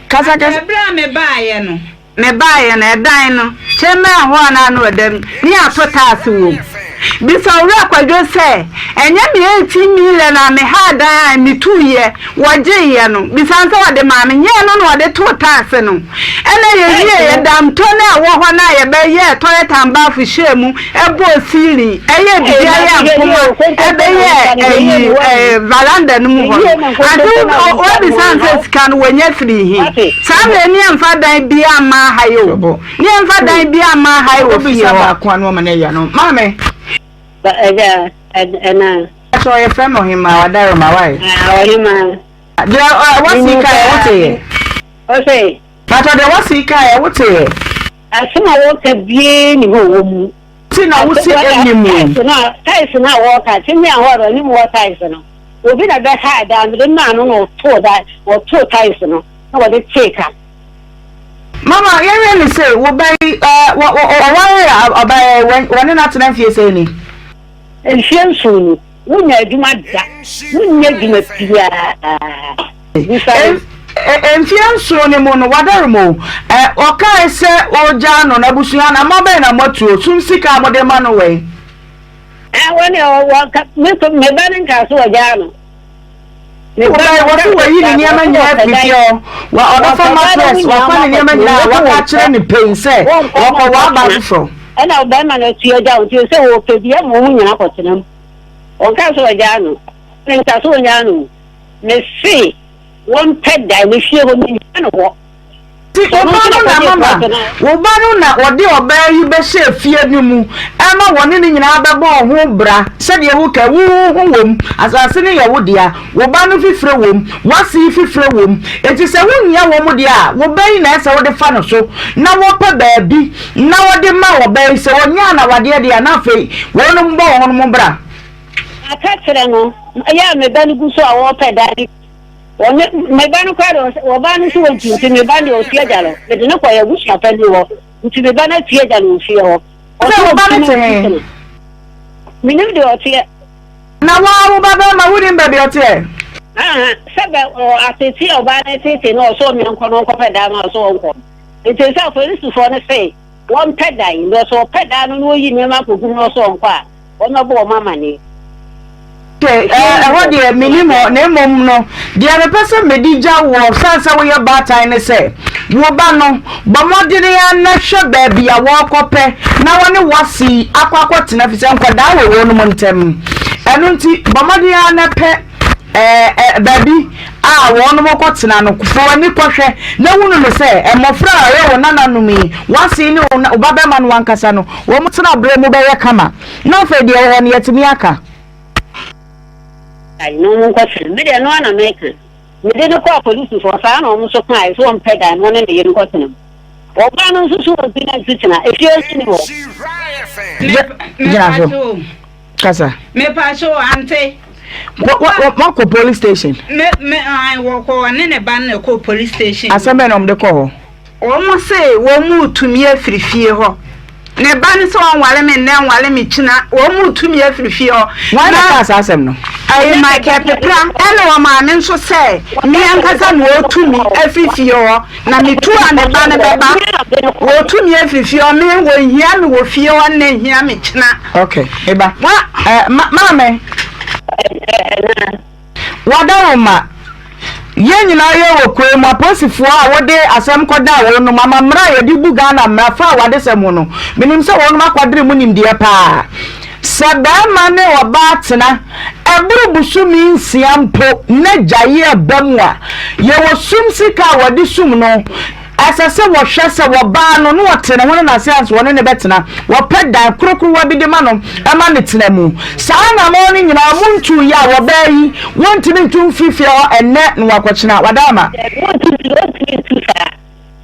Kasa kasa. Ɛberɛ a mebaeɛ no. Mebaeɛ no, ɛdan no, chamber hall no a na ɔda mu, ne yɛato tiles wɔ mu. Bisa Owura Kwadwo sɛ, ɛnyɛ me 18 million a mehaa dan a metuiɛ, wɔgyeeɛ no, bisa no sɛ ɔde maa me, nyɛ ɛno na ɔde too tiles no. Ɛna yɛwieeɛ, damto no a ɛwɔ hɔ no a yɛbɛyɛɛ toilet and bath hyɛɛ mu, ɛbɔɔ ceiling, ɛyɛɛ biribiara yɛɛ mpoma, ɛbɛyɛɛ ɛyi, veranda no mu hɔ no, ante woabisa no sɛ sika no wɔnya firii he? Saa mmerɛ ne yɛmfa dan biara mma ha yi o, ne yɛmfa dan biara mma ha yi wɔ fie hɔ. Baako ano ama no yɛ no maame. Ɛgya ɛna. Sɛ ɔyɛ fɛ no ɔhema wadaroma wae. Ɔhema. Deɛ wasi ka yɛ wote yɛ. Ɔsɛ. Pàtó deɛ wasi ka yɛ wote yɛ. Asɛm a wɔka biara ni hɔ wɔ mu. Ti na wosi anim. Taes no a wɔka ti ne ahɔ anim wɔ taes no. Obi na bɛha dan mede maa no na ɔtoo da ɔtoo taes no. na wɔde tee ka. Mama yɛnhwɛ no sei, wo ba yi, ɛɛ, wɔ, wɔ, ɔwaree ɔbaa yi, wɔ, wɔne no atena mfie sɛn ni? Mfie nson ni. Wonnya adwuma da. Wonnya adwuma biara. Bisa no. Mfie nson no mu no, wadare mu. Ɛ, ɔkae sɛ ɔregyaa no, n'abusua no, ama bɛn na moatuo? Sum sika a mode ma no wɛn? Ɛ, wɔne, wɔka, me, me ba no nkaa sɛ wɔgyaa no. Wobɛyɛ wɔsi wɔyi ne nneɛma nyinaa afiri fie hɔ wa ɔbɛfa mattress wafa ne nneɛma nyinaa waka akyerɛ ne pɛn sɛ wɔkɔ wɔ aba foforɔ. Ɛna ɔbarima no atua agya wo nti sɛ wɔpɛ bi ama wɔn nyinaa kɔtena mu. Wɔnka sɛ wɔgyaa no. Menka sɛ wɔnyaa no. Mese wɔmpɛ dan ne fie hɔ menhia no hɔ. Nti wo ba no na mama wo ba no na ɔde ɔbaa yi bɛhyɛ fie no mu ɛma wɔne no nyinaa bɛbɔ ho bra sɛdeɛ woka wo ho wom asase no yɛ wo dea wo ba no fifire wom w'ase yi fifire wom enti sɛ wohia wɔn deɛ a wo ba yi na ɛsɛ wode fa no so na wɔpɛ baabi na wɔde ma ɔbaa yi sɛ ɔnya anawadeɛ deɛ a na afei wɔnom bɔ wɔn mo bra. Maka kyerɛ no ɛyɛ a me ba no gu so a wɔpɛ dan Ɔne me ba no koraa deɛ ɔbaa no nso wɔntu nti me ba no deɛ ɔtu agya no mede no kɔ yɛ abusua panin hɔ nti me ba no atu agya no wɔ fie hɔ. Sɛ wo ba no te he? Menim deɛ ɔteɛ. Na wo a wo ba bɛrima wonim baabi ɔteɛ? Sɛ bɛ atete a ɔbaa no tete no ɔsɛ ɔmia nkɔ no ɔnkɔpɛ dan no ɔsɛ ɔnkɔ nti sɛ apolisifoɔ no se wɔmpɛ dan na ɔsɛ ɔpɛ dan no na ɔyi nneɛma akɔgu mu na ɔsɛ ɔnkɔ a wɔmmɛbɔ wɔn amanneɛ. Okay, ɛhɔ deɛ mennim hɔ, na mmom no, deɛ mepɛ sɛ mede gya woɔ, sane sɛ woyɛ baatan ne sɛ, wo ba no, bɔ mmɔdene ara na hwɛ baabi a wɔrekɔpɛ na wɔne w'ase yi akɔ akɔtena, ɛfiri sɛ nkwadaa wɔ wɔnom ntam. Ɛno nti, bɔ mmɔden ara na pɛ ɛɛ baabi a wɔnom kɔtena no, fa w'ani kɔhwɛ na hunu no sɛ mmɔfra a ɛyɛ wo nananom yi, w'ase yi ne wo babarima no ankasa no, wɔn tenaberɛ mu bɛyɛ kama. Na afei deɛ ɛwɔ hɔ no, yɛatumi aka. Ae, na wɔn nkɔtena. Me deɛ, ɛno ara na meka. Mede no kɔɔ apolisifoɔ, saa na wɔn nso kaeɛ, sɛ wɔmpɛ dan na ɔne ne yere nkɔtena mu. Ɔbaa no nso so wɔmpi no nsetena, efie nso nni hɔ. Gyina so. Kasa. Mepatwo ante. Wɔkɔ police station. Me me an wɔkɔ ɔne ne ba no kɔ police station. Asɛm bɛn na wɔde kɔ hɔ? Wɔn se wɔn retu me afiri fie hɔ. Ne ba no sɛ ɔnware me nnɛ nware me kyina. Wɔn retu me afiri fie hɔ. Wɔn na kaa saa asɛm no. Ɛyɛ Michael Pepra ɛne ɔmaame nso sɛ me ankasa na ɔretu me afiri fie hɔ. Na metu a ne ba no bɛba. Wɔretu me afiri fie hɔ. Me wɔnhia me wɔ fie hɔ nnɛ nhia me kyena. Okay, meba. Eh, ma, maame. Wadaroma. Yɛn nyinaa yɛ wɔ kuro mu apolisifoɔ a wode asɛm kɔdaa wɔnom ama mmara a yɛde bu Ghana mmara fa awadesɛm ho no. Menim sɛ wɔnom akwadere mu nimdeɛ paa. Sɛ barima ne ɔbaa tena ɛboro bosome nsia mpo na gyaeɛ ba mu a, yɛwɔ sum sika a wɔde sum no. Ɛsɛ sɛ wɔhwɛ sɛ wɔbaa no na wɔte ne ho ne n'ase ansa wɔne no bɛtena. Wɔpɛ dan korokorowa bi de ma no ma no tena mu. Saa anammɔn no nyinaa montuu yɛ a wɔbaa yi, wɔntumi ntu mfiri fie hɔ ɛnnɛ na wɔakɔkyena. Wadaama. Dabi, wɔntumi ntu, wɔntumi ntu saa.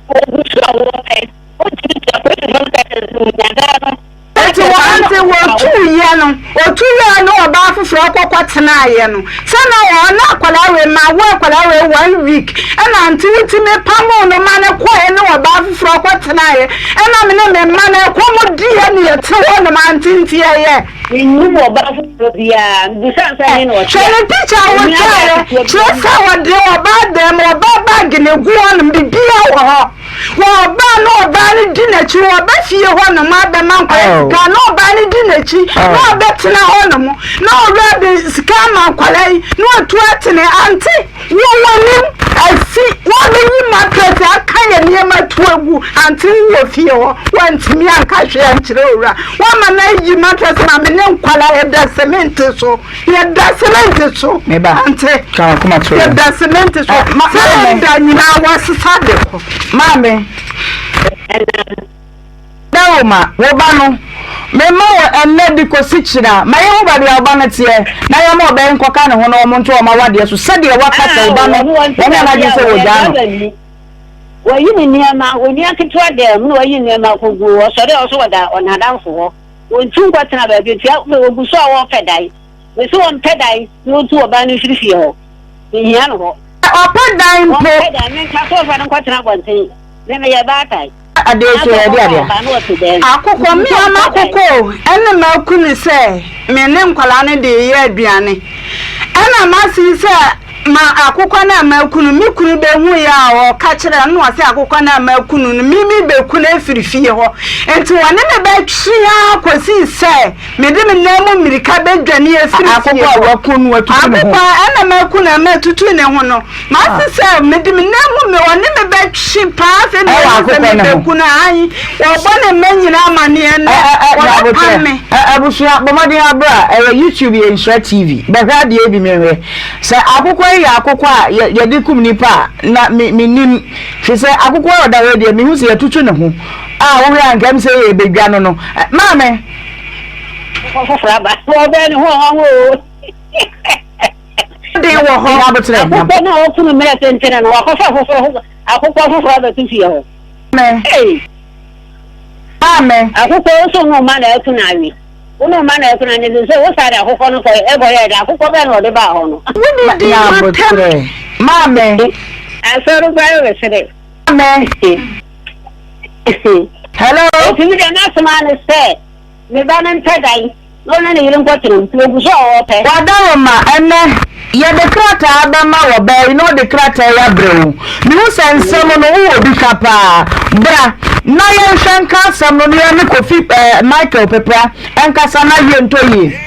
Wɔgu so a wɔpɛ, wɔntumi ntu. Apolisifoɔ no ka kyerɛ no sɛ wɔnya daa no. Enti wɔn. no wɔtuiɛ no, ɔtuiɛ ne ɔbaa foforɔ kɔkɔ tenaeɛ no, sɛ na ɔne akwadaa wei ma wo akwadaa wei one week, ɛna nti wotumi pamoo no ma no kɔɛ ne ɔbaa foforɔ kɔ tenaeɛ, ɛna me ne me mma no ɛkɔm diiɛ ne yɛte hɔ nom ante nti ɛyɛ. Mennim ɔbaa foforɔ biara, mebisaa no sɛ ɛhe na ɔte Hwɛ a, ne picture a onua baa wotwaeɛ, ketewa bi kyerɛ sɛ ɔde ɔbaa dan mu, ɔbaa bag na ɛgu hɔnom, biribiara wɔ hɔ. Wɔ ɔbaa na ɔbaa no di n'akyi ɔba fie hɔ nom abɛma nkwadaa Oh. sika na ɔbaa no di n'akyi na Oh. ɔbɛtena hɔ nom na ɔwura de sika ama nkwadaa yi na watu atene ante wɔ w'anim asi wɔbɛyi mattress aka yɛ nneɛma tu agu ante wɔ fie hɔ wantumi anka hwee ankyerɛ owura wama no ayi mattress ma me ne nkwadaa yɛda cement so. Yɛda semɛnte so. Me ba, Ante. ka w'akoma to yam. Yɛda semɛnte so. Eh, ma, maame. Sɛ nyinaa wɔasesa de kɔ. Maame. Dawoma, wo ba no, mema wo ɛnnɛ de kɔsi kyena. Ma yɛnhu baabi a wo ba no teɛ, na yɛmma ɔbaa yi nkɔka ne ho na wɔnto wɔn awadeɛ so sɛdeɛ woaka sɛ wo ba no, wɔnyɛ n'adwene sɛ wɔgyaa no. Wayi ne nneɛma, onua ketewa dan mu na wayi nneɛma akɔgu hɔ. Ɔsɔre a ɔso ɔda ɔnadamfo hɔ. Wɔntu nkɔtena baabi nti afei wɔgu so a wɔrepɛ dan. Mese wɔmpɛ dan na wɔntu ɔbaa no mfiri fie hɔ. Menhia no hɔ. Ɔpɛ dan mpo. Wɔmpɛ dan, menka sɛ wɔmfa no nkɔtena abɔnten. Me meyɛ baatan. Adeɛ so yɛde adeɛ. Ɔbaa no ɔte dan mu. Akokɔ, me a m'akokɔ o, ɛne maku no sɛ me ne nkwadaa no de reyɛ aduane. Ɛna m'ase sɛ ma akokɔ no a maku no, me kunu bɛhuiɛ a ɔka kyerɛɛ no na ɔse akokɔ no a maku no no, me mebɛku no afiri fie hɔ. Nti ɔne me bɛtwe ara kɔsii sɛ mede me nan mu mmirika bɛdwane afiri fie Akokɔ a hɔ. waku no atutu ne ho. Akokɔ a ɛna maku no a matutu ne ho no, Mate sɛ mede me nan mu me ɔne me bɛtwe paa afei na Ɛwɔ ɔhu sɛ akokɔ no ho. mebɛku no ae wɔbɔ ne mma nyinaa amaneɛ nnɛ wɔbɛpam me. Abusua bɔ mmɔden abra ɛyɛ YouTube yɛ Nhyira TV bɛhwɛ adeɛ bi menhwɛ sɛ akokɔ yi yɛ akokɔ a yɛde kum nipa a na me menim fi sɛ akokɔ a ɔda hɔ deɛ mehu sɛ yɛtutu ne ho a wohwɛ a nka m sɛ yɛbɛdwa no no maame. Akokɔ foforɔ aba wɔbɛn ne ho ɔho o. Den wɔ hɔ. Akokɔ no a ɔku no mmerɛ tentene no, wakɔfa foforɔ, akokɔ foforɔ abɛto fie hɔ. Hey! Amen. Akokɔ nso no ma na ɛku no awe. Wo no ma na ɛku no ne sɛ wo saa de akokɔ no kɔ ɛkɔ yɛ de akokɔ bɛn na ɔde baa hɔ no. Wodi di matam. Maame. Asɔre kura yɛ wɛsere. Maame. Hello. Etumi deɛ n'asɛm ano sɛ. Ne ba no mpɛ dan na ɔne ne yere nkɔtena mu, nti ogu so a ɔrepɛ. Wadaroma, ɛnnɛ, yɛde krataa bɛma wɔ baa yi na ɔde krataa yi abrɛ wo. Mehu sɛ nsɛm no wowɔ bi ka paa. Bra na yɛnhwɛ nka asɛm no na yɛne Kofi eh, Michael Pepra nkasa na yie ntɔ yie.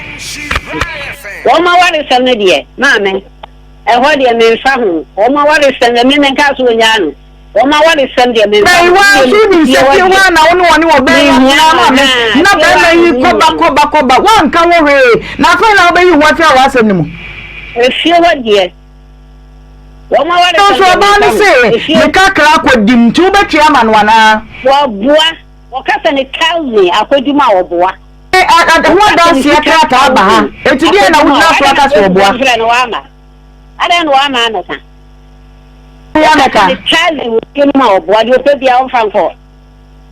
Wɔn awaresɛm no deɛ, maame, ɛhɔ deɛ memfa ho. Wɔn awaresɛm deɛ, me menkaa sɛ wɔnnyaa no. Wɔn awaresɛm deɛ memfa Bɛn ho. wo ara nso wonim sɛ fie hɔ a na wo ne wɔne ɔbaa yi atena ama me na barima yi kɔba kɔba kɔba woanka ho hwee na afei na wobɛyi wo ho afiri awaresɛm no mu. Efie hɔ deɛ wɔn awaresɛm Nso deɛ ɔbaa no memfa ho. se Efie. ne kakra akɔdim nti wobɛtua ama no anaa? Wɔboa. Wɔka sɛ ne cousin akɔdi mu a wɔboa. Ho adanseɛ krataa ba ha enti deɛn na wogyina so aka sɛ ɔboa? Adɛn na wamma ammɛka? Wamma ammɛka. Ne Charlie wɔ fie no mu a ɔboa deɛ ɔpɛ biara ɔmfa nkɔ.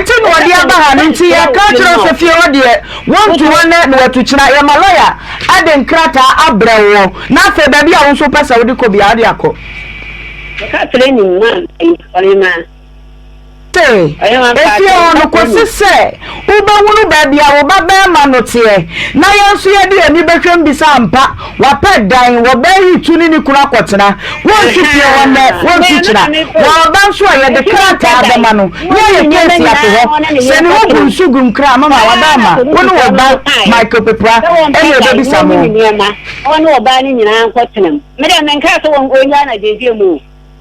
Nti na ɔde aba ha no nti yɛka kyerɛ wo sɛ fie hɔ deɛ wontu hɔ nnɛ na watu kyena yɛma lɔya de nkrataa abrɛ woɔ na afei baabi a wo nso wopɛ sɛ wode kɔ biara wode akɔ. Meka kyerɛ ne mma ɔhemaa. Te efie hɔ no kɔsi sɛ wobɛhunu baabi a wo babarima no teɛ, na yɛn nso yɛde yɛn ani bɛhwɛ mu bisa ampa, wapɛ dan, wɔbaa yi tu ne ne kunu akɔtena, wɔntu fie hɔ nnɛ, wɔntu kyena, wɔaba nso a yɛde krataa bɛma no, ne ayɛ keesi ato hɔ, sɛ ne ho gu nsu gu nkra a, mama waba ama wo ne wo ba Michael Pepra ɛne ɛbɛbisa mo.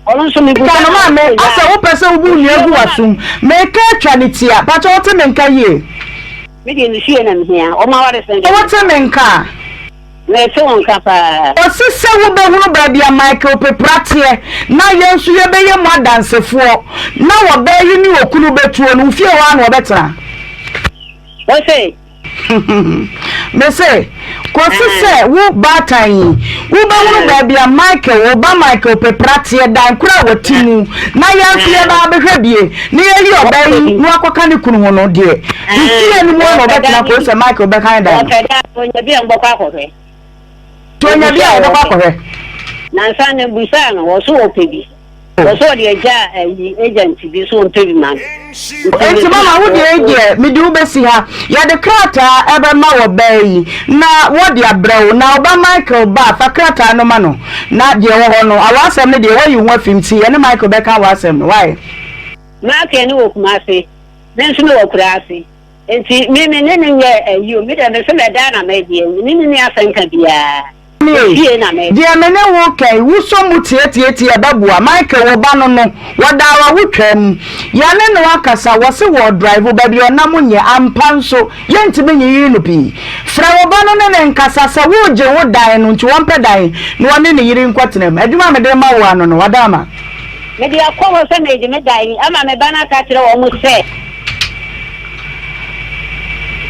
Ka no ma me, asɛ wopɛ sɛ wobu nnua gu w'asom. Meka atwa ne ti a, pakyɛ wote me nka yie? Me deɛ me fie na mehia, wɔn awaresɛm deɛ. Wote me nka a? Mete wo nka paa. Kɔsi sɛ wobɛhunu baabi a Michael Pepra teɛ na yɛn nso yɛbɛyɛ mu adansefoɔ na wɔbaa yi ne okunu bɛtuo no, wo fie hɔ ara na wɔbɛtena. Wose? Mese, Kɔsi sɛ wo baatan yi, wobɛhunu baabi a Michael, wo ba Michael Pepra teɛ dan koro a wɔte mu, na yɛn nso yɛba abɛhwɛ bie, na yɛayi ɔbaa yi na wakɔka ne kunu ho no deɛ, wo fie no mu ara na ɔbɛtena kɔsi sɛ Michael bɛka ne dan no. Ɔpɛ dan, ɔnya bi a mbɔkɔ akɔhwɛ. Nti ɔnya bi a yɛbɛkɔ akɔhwɛ. Nansa no busaa no, wɔ so ɔpɛ bi. Wɔ so ɔde agya ayi agent bi so ɔmpɛ bi ma no. Nti mama wo deɛ yi deɛ mede wo bɛsi ha. Yɛde krataa ɛbɛma wɔ baa yi na wɔde abrɛ wo na wo ba Michael ba a fa krataa no ma no na deɛ ɛwɔ hɔ no awasɛm no deɛ wayi ho afi mu nti yɛne Michael bɛka awasɛm no why? Michael no wɔ Kumasi, me nso mewɔ Kurase. Nti me me ne no nyɛ ayi o, me deɛ mese mɛdaa na mɛgye ayi, me ne no nni asɛnka biara. Me, Fie na mɛkɔ. deɛ me ne wo reka yi, wosɔ mu tiatiatia a, ɛbɛboa. Michael, wo ba no no, wɔdaa w'awotwaa mu. Yɛne no akasa, wɔse wɔredrive, baabi a ɔnam nyɛ, ampa nso, yɛntumi nyiyi no pii. Frɛ wo ba no ne no nkasa, sɛ woregye wo dan no nti, ɔmpɛ dan na ɔne ne yere nkɔtena mu. Adwuma a mede rema wo ano no, wada ama. Mede akɔ hɔ sɛ meregye me dan ama me ba no aka akyerɛ wɔn sɛ.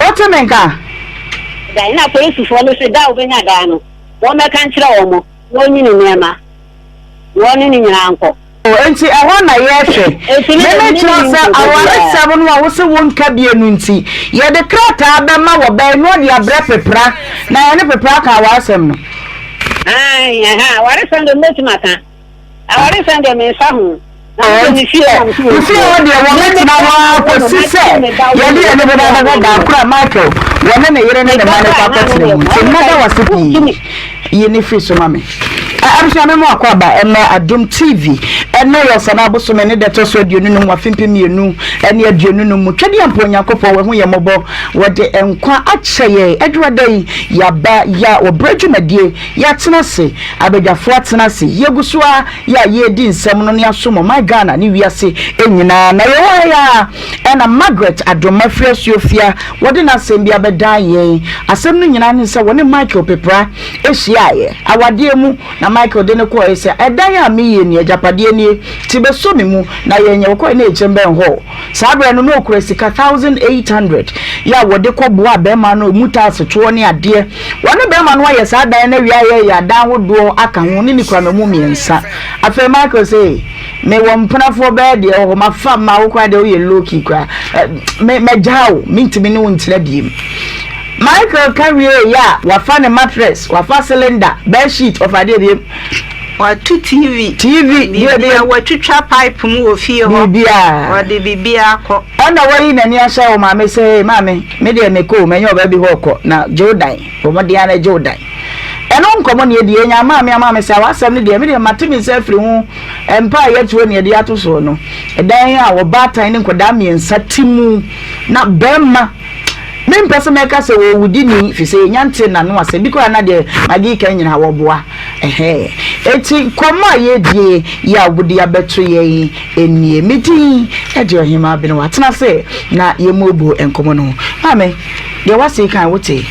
Wote me nka? Dan. Ɛnna apolisifoɔ no se da a wɔbɛnya dan no, wɔmmɛka nkyerɛ wɔn na wɔnyi ne nneɛma na wɔne ne nyinaa nkɔ. O, enti ɛhɔ na yɛrehwɛ. Enti me Me de, me ne mekyerɛ no wo sɛ nni nkɔmmɔ biara. awaresɛm no a wose wonka bie no nti, yɛde krataa bɛma wɔ bɛn na ɔde abrɛ Pepra, na yɛne Pepra aka awaresɛm no. Aane, ɛha, awaresɛm deɛ mɛtumi aka. Awaresɛm deɛ menfa ho. Na me deɛ me fie na mete wɔ Wo fie hɔ deɛ wɔbɛtena hɔ ara kɔsi sɛ yɛde yɛn bɛba abɛbɔ da koro a Michael wɔne ne yere ne ne mma no kɔ akɔtena mu. Nti mɛda wo ase pii. Yi ne firi so ma me. Abusua me mu akɔ aba ɛnɛ Adom TV. Ɛnɛ yɛ Ɔsana abosome ne da ɛtɔ so 25 afe 2025 mu. Twɛdeɛ mpo Onyankopɔn wahu yɛn mmɔbɔ wɔde nkwa akyɛ yɛn. Adwuada yi yɛaba ya wɔ berɛ dwumadie Yɛatena ase, abadwafoɔ atena ase, yɛgu so ara yɛ a yɛredi nsɛm no ne asom ɔman Ghana ne wiase nyinaa. Na yɛwɔ ha yi ara ɛna Margaret Adomah firi Asuofia, wɔde n'asɛm bi abɛdan yɛn. Asɛm no nyinaa ne sɛ wɔne Michael Pepra hyiaeɛ awadeɛ mu na Michael de no kɔeɛ sɛ ɛdan a meyɛ nie, agyapadeɛ nie, nti bɛsɔ me mu na yɛnyɛ. Wɔkɔeɛ na ɛkyɛm bɛn hɔ. Saa berɛ no na ɔkura sika 1,800 yɛ a wɔde kɔboaa bɛrima no mu taase toɔ ne adeɛ. Wɔne bɛrima no ayɛ saa dan no awie ayɛ yɛ adan hodoɔ aka ho ne ne kura mmamu mmiɛnsa. Afei Michael se, Mewɔ mpenafoɔ bɛyɛ deɛ wɔ hɔ, mafa mma wo koraa deɛ woyɛ low key koraa. Me, mɛgyaa wo, mentumi ne wo ntena biem. Michael ka wieeɛ a, wafa ne mattress, wafa cylinder, bed sheet, ɔfa adeɛ biem. Watu TV. TV, deɛ Biribiara, watwitwa pipe mu wɔ fie hɔ. Biribiara. Ɔde biribiara kɔ. Ɛna wayi n'ani ahyɛ wo maame sɛ, Hey, maame, me deɛ mekɔ o, manya ɔbaa bi hɔ rekɔ, na gye wo dan. Bɔ mmɔden ara na gye wo dan. Ɛno nkɔmmɔ na yɛdi. Yɛnyaa maame a maame sɛ, w'asɛm no deɛ, me deɛ mate me nsa afiri ho. Mpa a yɛtoɔ ne yɛde ato soɔ no, ɛdan a ɔbaatan ne nkwadaa mmiɛnsa te mu, na barima, mempɛ sɛ mɛka sɛ ɔwudini, firi sɛ yɛnya ntee n'ano asɛm bi koraa na deɛ Maggie ka nyinaa wɔboa. Ɛhɛɛ. Enti nkɔmmɔ a yɛredie yi a wode abɛto yɛn nie. Me din de Ɔhemaa Benewa. Tena ase na yɛmmuebue nkɔmmɔ no ho. Maame, deɛ w'ase kan wotee?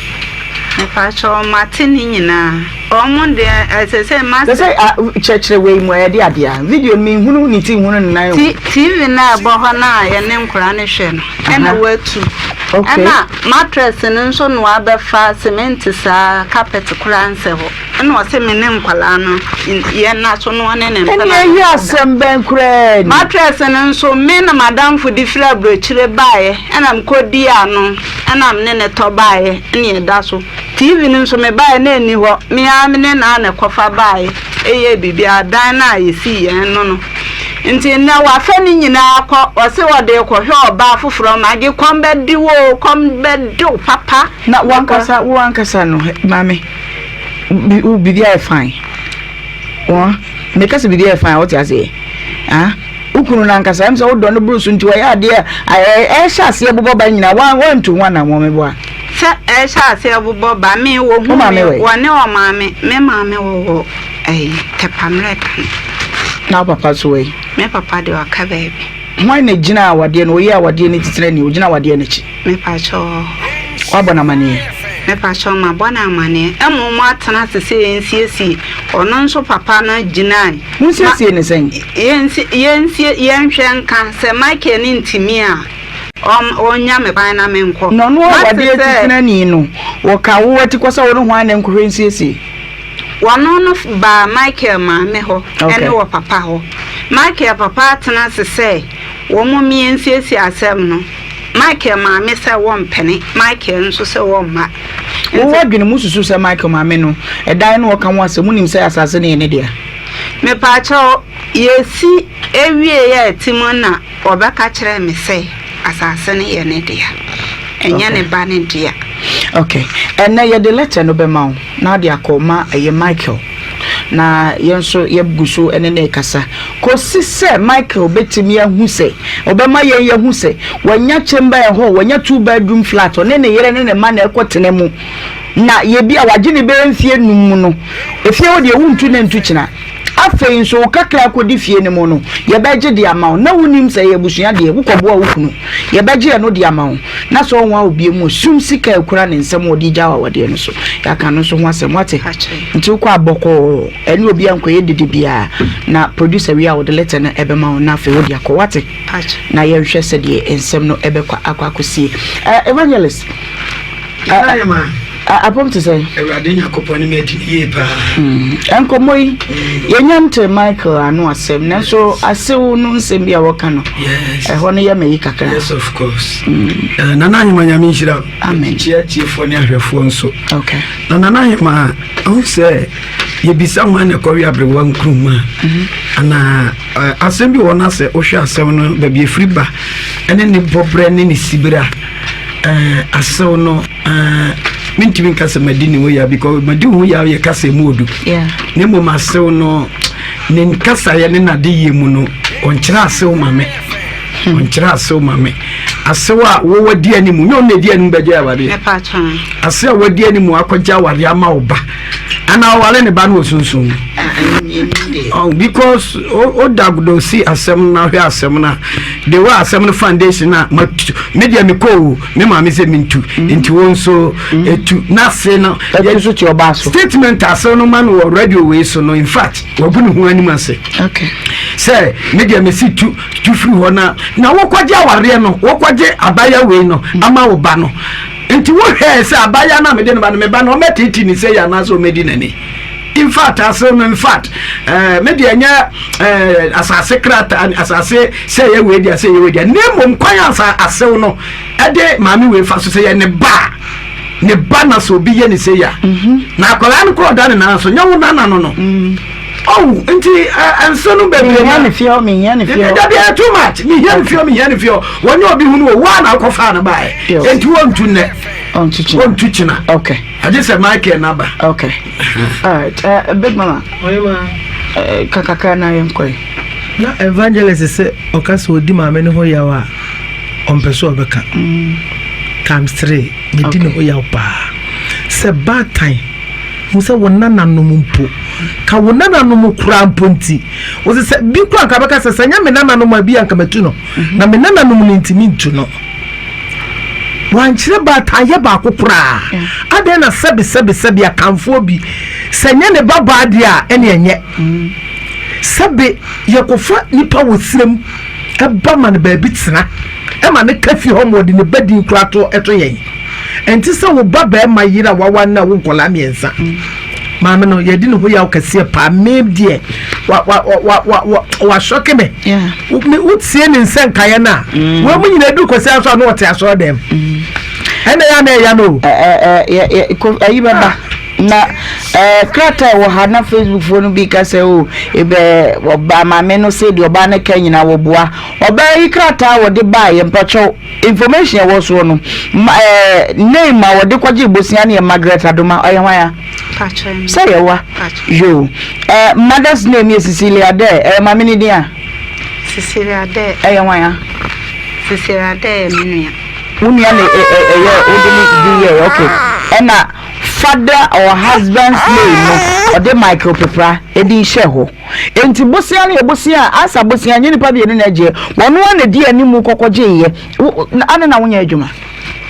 Mepakyɛw, mate ne nyinaa. Wɔn deɛ ɛsɛ sɛ ma. Sɛ sɛ a kyerɛkyerɛ wei mu ɛyɛ de adeɛ a video no menhunu ne ti nhunu ne nan o. TV no a ɛbɔ hɔ no a yɛne nkwadaa no hwɛ no ɛna watu. Ɛna mattress no nso na wabɛfa cement saa carpet koraa nsɛ hɔ. Ɛna ɔse me ne nkwadaa no yɛnna so na ɔne ne mpena. Ɛne ɛyɛ asɛm bɛn koraa ni. Mattress no nso me na m'adamfo de firi aburokyire baeɛ ɛna mekɔdii ano ɛna me ne no tɔ baeɛ ɛna ɛda so. TV no nso mebaeɛ na ɛnni hɔ me ara me ne no ara na ɛkɔfa baeɛ ɛyɛɛ biribiara dan no a yɛsii yɛn no no nti nnɛ wafa ne nyinaa kɔ ɔse ɔde rekɔhwɛ ɔbaa foforɔ magye kɔm bɛde wo o kɔm bɛde wo papa. Na wankasa wo ankasa no maame. Wo biribi ayɛ fine. Wɔn meka sɛ biribi ayɛ fine a wote aseɛ. Ah, wo kunu no ankasa ɛm sɛ wodɔ no boro so nti ɔyɛ adeɛ a ɛhyɛ aseɛ bobɔ ba nyinaa wantu ho anammɔn meboa. Sɛ ɛhyɛ aseɛ bobɔ ba me wɔhu me wɔne ɔmaame me maame wɔwɔ ɛyi tɛpammerɛ dan. Na wo papa nso wɔ yi? Me papa deɛ ɔka baabi. Hwan na gyina awadeɛ no ɔyɛ awadeɛ no titire ni ɔgyina awadeɛ no akyi? Mepakyɛw. Woabɔ no amaneɛ? Mepakyɛw, mabɔ no amaneɛ. Mmom moatena ase sɛ yɛnsiesie. Ɔno nso papa no gyinae. Monsiesie no sɛn? Yɛnsie, yɛnhwɛ nka. Sɛ Michael no ntumi a. Ɔnnya me kwan na menkɔ. Na ɔno Mate awadeɛ sɛ. titenani no, wɔka wo atikɔ sɛ wo ne hwan na nkɔhwɛ nsiesie? Wɔno no baa Michael maame hɔ Okay. ne wɔ papa hɔ. Michael papa atena ase sɛ wɔn mmea nsiesie asɛm no. Michael maame sɛ wɔmpene, Michael nso sɛ wɔmma. Wo Nti. adwene mu susu sɛ Michael maame no, ɛdan no ɔka ho asɛm, wonim sɛ asase no yɛ ne dea? Mepaakyɛw, yɛsi wiei a ɛte mu na. Ɔbɛka kyerɛɛ me sɛ asase no yɛ ne dea, ɛnyɛ ne ba no dea. Ok, ɛnnɛ yɛde lɛtɛ no bɛma wo na wode akɔ ma ɛyɛ Michael na yɛn nso yɛgu so ne no rekasa kɔsi sɛ Michael bɛtumi ahu sɛ, ɔbɛma yɛn yɛahu sɛ wanya chamber and hall, wanya 2 bedroom flat, ɔne ne yere ne ne mma na ɛkɔtena mu na yɛbi a wagye ne bɛyɛ mfie num mu no, efie hɔ deɛ wontu na ntu kyena. Afei nso wo kakra kɔdi fie no mu no, yɛbɛgye de ama wo. Na wonim sɛ ɛyɛ abusua deɛ, wokɔboa wo kunu, yɛbɛgye ɛno de ama wo. Na sɛ ɔnwa wo bio mu a, sum sika a ɛkura ne nsam a ɔde gya wo awadeɛ no so, yɛaka no nso ho asɛm. Woate? Nti wokɔ a bɔkɔɔ, ɛne obiara nkɔyɛ dede biara. Na producer wie a, ɔde letter no bɛma wo na afei wode akɔ. Woate? Na yɛnhwɛ sɛdeɛ nsɛm no bɛkɔ akɔ akɔsie. Eh, Evangelist. Apɔm te sɛn? Awurade Nyankopɔn ne me adi no yie paa. Hmm. Nkɔmmɔ yi, hmm. yɛnya nte Michael ano asɛm, nanso asew no nsɛm bi a wɔka no, ɛhɔ no yɛ me yi kakra. Yes, of course. Mm. Uh, Nana Ahema Nyame nhyira. Amen. Kyia tiefoɔ ne ahwɛfoɔ nso. Okay. Na Nana Ahema, ɔho sɛ yɛbisa ho na ɛkɔwe aberewa nkuruma mhm. anaa eh, asɛm bi wɔ no asɛ wohwɛ asɛm no baabi ɛfiri ba ɛne ne bɔberɛ ne ne sibere a eh, asew no eh, mentumi nka sɛ madi ne ho yaw because madi ho yaw yɛ kasa mu odu na mmom asew no ne nkasayɛ ne n'adeyɛ mu no ɔnkyerɛ asew ma me hmm. ɔnkyerɛ asew ma me asew a wɔwɔ di anim nyɛ ɔno na edi anim bɛgye awadeɛ asew a wɔdi anim akɔgye awadeɛ ama wo ba ana ɔware ne ba no wɔ sunsun mu oh, because o da do si asɛm no ahwɛ asɛm no a the way asɛm no foundation a ma tu me deɛ me kɔ o me maame sɛ mentu mm. nti wo nso mm. etu n'ase no ɛtu nso te ɔbaa so statement ase no ma no wɔ radio wei so no in fact wagu ne ho anim ase sɛ me deɛ me si tu tu firi hɔ na na wokɔgye awareɛ no wokɔgye abaya wei no mm. ama wo ba no nti wohwɛɛ sɛ abaya no a mede no ba no me ba no ɔmɛtete ne sɛ yɛ anaasɛ ɔmɛdi n'ani in fact ase no in fact ɛɛ eh, me deɛ nyɛ ɛɛ eh, asase krataa asase sɛ yɛ wei deɛ sɛ yɛ wei deɛ ne mmom kwan asa asew no ɛde maame wei fa so sɛ yɛ ne ba ne ba na sɛ obi yɛ ne sɛ ya mhm. na akwadaa no korɔ ɔda ne nan so nyɛ wo nana no no mm. oh nti ɛnso no bebree na ne fie hɔ mehia ne fie hɔ dabi ɛyɛ too much mehia ne fie hɔ mehia ne fie hɔ wɔnyɛ obi hunu wɔ wɔn a na akɔfa no baeɛ nti wɔntu nnɛ wɔntu kyina okay agye sɛ Michael naba okay all right uh, big mama uh, kakakra na yɛn kɔɛ na evangelist sɛ ɔka sɛ ɔdi maame no ho yaw a ɔmpɛ so ɔbɛka mm. times three medi ne ho yaw paa sɛ baatan hu sɛ wo nananom mpo ka wo nananom koraa mpo nti wɔsɛ sɛ bi koraa nka bɛka sɛ sɛ nyɛ me nananom a bi anka matu no mhm. na me nananom no nti mentu no wankyerɛ baataayɛ baako koraa adɛn na sɛbi sɛbi sɛbi akanfoɔ bi sɛ nyɛ ne ba baa deɛ a ɛne ɛnyɛ mm. sɛbi yɛkɔfa nipa wɔ sirem ɛba ma no baabi tena ɛma ne ka fie hɔ ma ɔde ne ba din koraa to ɛto yɛn ɛnti sɛ wo ba bɛrima yere a wawa no a wo nkɔlaa mmiɛnsa maame no yɛde ne ho yaw kɛseɛ paa me deɛ wa wa wa wa wa wasɔke me me wotie ne nsɛ nkaeɛ no a mm. wɔn mu nyinaa du kɔsi asɔ a na ɔte asɔre dɛm mm. ɛna yɛ na ɛya no o. ɛyi bɛba na krataa wɔ ha na facebook foɔ no bi ka sɛ o ebɛ ɔba maame no sɛ deɛ ɔbaa no ka nyinaa wɔboa ɔbaa yi krataa wɔde baa yɛ mpakyɛw information ɛwɔ soɔ no ɛɛ name a wɔde kɔgye bosia no yɛ Margaret Adoma ɔyɛ hwan a sɛ yɛ wa yoo ɛɛ mother's name yɛ Cecilia Dɛ ɛyɛ maame ne din a. Cecilia Dɛ. Ɛyɛ hwan a. Cecilia Dɛ yɛ me nua. Wo nua na ɛyɛ wode ne din yɛ okay ɛna father or husband's name no ɔde Michael Pepra edin hyɛ hɔ. Enti bosea no yɛ bosea a ansa bosea nyɛ nipa mmienu na ɛgyeɛ wɔn ara na ɛdi anim kɔkɔgyeeɛ wo adɛn na wonyɛ adwuma.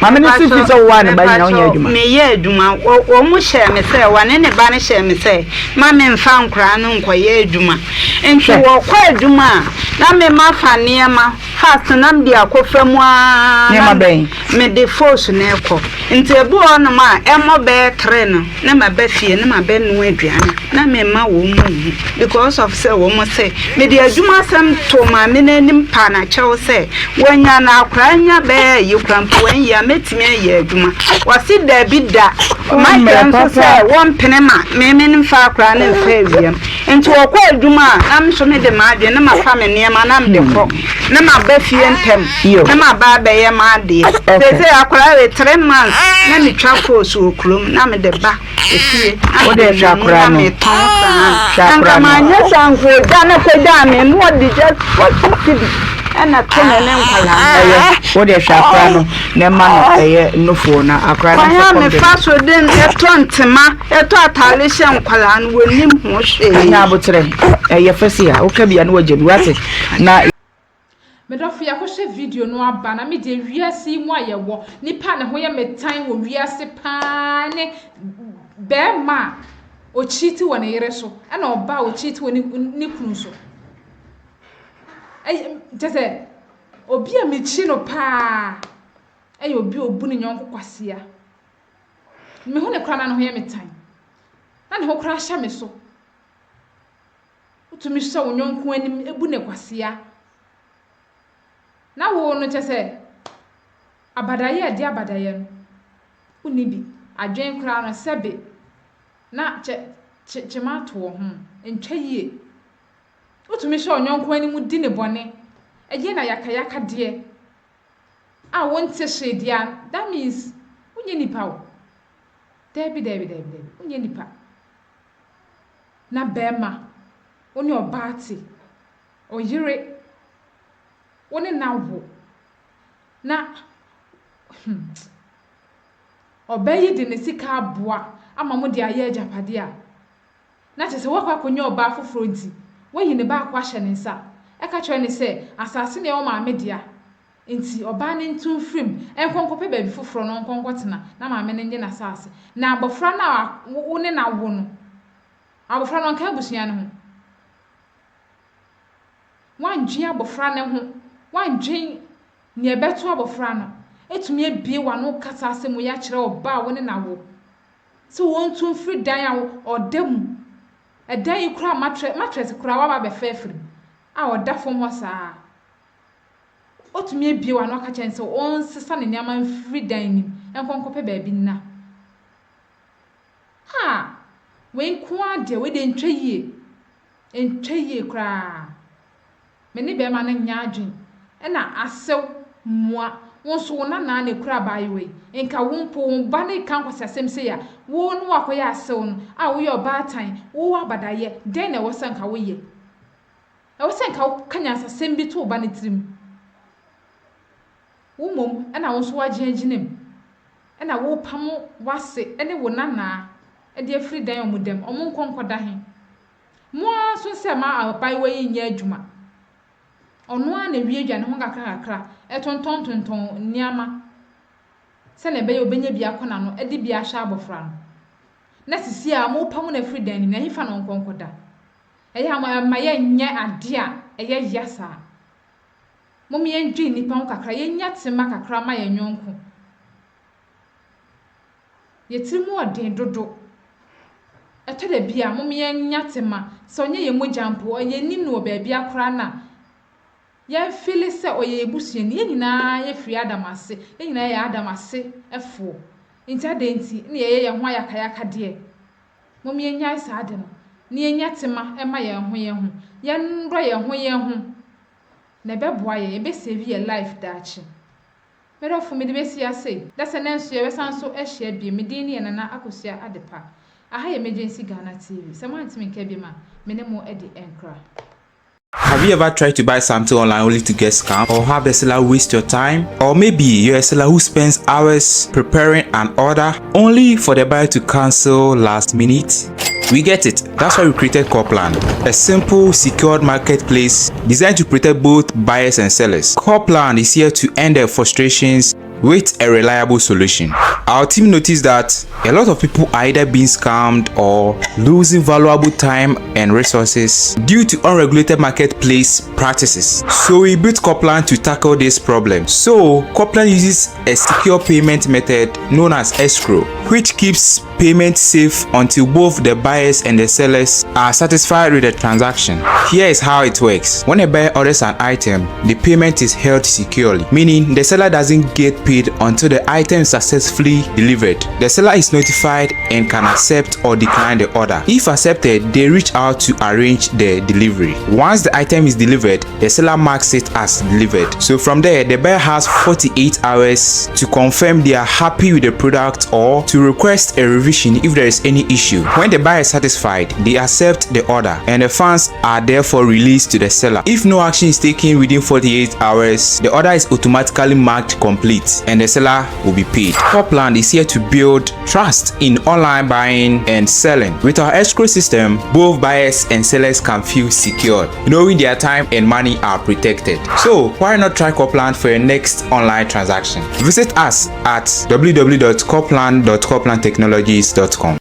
Maame no si fi sɛ wowaa ne ba nyina wonyɛ adwuma. Meyɛ adwuma. Wɔn hyɛɛ me sɛ, wɔne ne ba no hyɛɛ me sɛ ma memfa nkoraa no nkɔyɛ adwuma. Nti wɔkɔ adwuma a, na me mafa nneɛma fast na mede akɔfa mu ara Nneɛma bɛn? Mede fos no rekɔ. Nti ebi wɔ hɔnom a, ɛmmɔ bɛyɛ tre no na maba fie na mabɛnoa aduane na memma wɔn nhu because of sɛ wɔn se mede adwuma asɛm too maame no anim paa na kyɛw sɛ wɔanya no akwaraa nya bɛyɛ ayi koraa mpo wɔanyi a mɛtumi ayɛ adwuma. Wɔse dabi da. Michael nso sɛ wɔmpene ma me me mfa akwaraa no mfa awiam. Nti wɔkɔ adwuma a na me nso mede m'adwene na mafa me nneɛma na mede kɔ na maba fie ntɛm na maba abɛyɛ m'adeɛ. Seesei akwadaa wei 3 months na metwa course wɔ kurom na mede ba efie na Wode mede hwɛ nanu akwadaa na no. metɔn saa. Hwɛ Na nka akwadaa no. manyɛ saa nka ogya no kɔgyaa me na ɔde just 40 cedi ɛna to me ne nkwadaa no. Ɛyɛ wode hwɛ akwadaa no na ɛma no ɛyɛ nufoɔ na akwadaa no Kwan nso a kɔm de mefa so de ɛtɔ ntoma, ɛtɔ ataare hyɛ nkwadaa no, wɔnnim ho hwee. Nya aboterɛ ɛyɛ fɛ si a woka bia na wagya bi wate na. Medɔfo, yɛakɔhwɛ video no aba na me deɛ, wiase yi mu a yɛwɔ, nipa a ne ho yɛ me tan wɔ wiase paa ne bɛrima a ɔcheat wɔ ne yere so ɛna ɔbaa a ɔcheat wɔ ne kunu so. Ɛyɛ kyɛ sɛ obi a mekyi no paa ɛyɛ obi a obu ne yɔnko kwasea. Mehu ne koraa na ne ho yɛ me tan. Na ne ho koraa hyɛ me so. Wotumi hyɛ wo yɔnko anim ebu ne kwasea. Na wo no kyɛ sɛ abadaeɛ a ɛde abadaeɛ no, wonni bi. Adwen koraa no sɛbe na kyɛ kyema ato wɔ ho. Ntwa yie. Wotumi hyɛ wo yɔnko anim di ne bɔne. Ɛyɛ na yakayaka deɛ a wonte hwee deɛ a, that means wonyɛ nipa o. Daabi, daabi, daabi, daabi, wonyɛ nipa. Na bɛrima, wo ne ɔbaa te, ɔyere, wo ne no awo na ɔbaa yi de ne sika aboa ama mo de ayɛ agyapadeɛ a, na kyerɛ sɛ woakɔ akɔnya ɔbaa foforɔ nti, woayi ne baako ahyɛ ne nsa. Ɛka kyerɛ ne sɛ asase no yɛ wo maame dea. Nti ɔbaa no ntu mfirim nkɔ nkɔpɛ baabi foforɔ na ɔnkɔ nkɔtena na maame no nye n'asase. Na abɔfra no a wo ne no awo no, abɔfra no ɔnka abusua no ho. Woandwen abɔfra no ho, woandwen nea ɛbɛto abɔfra no. Etumi abie w'ano kasa asɛm yi akyerɛ ɔbaa a wo ne no awo sɛ wɔntu mfiri dan a ɔda mu. Ɛdan yi koraa mattress koraa waba abɛfa afiri mu a ɔda fam hɔ saa. Otumi abie w'ano aka kyerɛ no sɛ ɔnsesa ne nneɛma mfiri dan no mu nkɔ nkɔpɛ baabi nna. Ah! Wei nko ara deɛ, wei deɛ ntwa yie. Ntwa yie koraa. Me ne bɛrima no nyɛ adwen. Ɛna asew mmoa. Wo nso wo nanaa na ekura abaayewa yi. Nka wo mpo wo ba no reka nkwaseasɛm sei a, wo ne wakɔyɛ asew no a woyɛ ɔbaatan, wowɔ abadayɛ, dɛn na ɛwɔ sɛ nka woyɛ? Ɛwɔ sɛ nka woka nyansasɛm bi to wo ba no tirim. Wo mmom ɛna wo nso woagye agyina mu. Ɛna wopam w'ase ne wo nanaa de afiri dan a ɔmo da mu. Ɔmo nkɔ nkɔda he? Mo ara nso sɛ ma abaayewa yi nyɛ adwuma. Ɔno ara na wie aduane ho kakra kakra, ɛtontɔn tontɔn nneɛma sɛnea ɛbɛyɛ obenya bi akɔ n'ano de bi ahwɛ abɔfra no. Na sisi a mopam no afiri dan no mu, na ɛhefa na ɔnkɔ nkɔda? Ɛyɛ a ɛma yɛnyɛ ade a ɛyɛ ya saa. Mom yɛndwen nnipa ho kakra, yɛnya tema kakra ma yɛn yɔnko. Yɛtiri mu ɔden dodo. Ɛtɔ da bi a mom yɛnya tema. Sɛ ɔnyɛ yɛn mogya mpo, yɛnnim no wɔ baabi koraa na yɛmfeel sɛ ɔyɛ yɛn busuani. Yɛn nyinaa yɛfiri Adam ase. Yɛn nyinaa yɛ Adam asefoɔ. Nti adɛn nti na yɛyɛ yɛn ho ayakayakadeɛ? Mom yɛnnyae saa ade no na yɛnya tema ma yɛn ho yɛn ho. Yɛnnodɔ yɛn ho yɛn ho na ɛbɛboa yɛn, ɛbɛsave yɛn life daakye. Medɔfo, mede bɛsi ase. Da sɛ nɛ nso yɛbɛsan so ahyia bio. Me din ne yɛ Nana Akosua Adepa. Aha yɛ Emergency Ghana TV. Sɛ moantumi nka biom a, me ne mo adi nkra. Have you ever tried to buy something online only to get scammed or have the seller waste your time? Or maybe you're a seller who spends hours preparing an order only for the buyer to cancel last minute? We get it. That's why we created Corplan, a simple, secured marketplace designed to protect both buyers and sellers. Corplan is here to end the frustrations. with a reliable solution. Our team noticed that a lot of people are either being scammed or losing valuable time and resources due to unregulated marketplace practices. So we built Copland to tackle this problem. So Copland uses a secure payment method known as escrow, which keeps payment safe until both the buyers and the sellers are satisfied with the transaction. Here is how it works. When a buyer orders an item, the payment is held securely, meaning the seller doesn't get paid until the item is successfully delivered. The seller is notified and can accept or decline the order. If accepted, they reach out to arrange the delivery. Once the item is delivered, the seller marks it as delivered. So from there, the buyer has 48 hours to confirm they are happy with the product or to request a revision if there is any issue. When the buyer is satisfied, they accept the order and the funds are therefore released to the seller. If no action is taken within 48 hours, the order is automatically marked complete and the seller will be paid. Copland is here to build trust in online buying and selling. With our escrow system, both buyers and sellers can feel secured, knowing their time and money are protected. So, why not try Copland for your next online transaction? Visit us at www.copland.coplandtechnologies.com.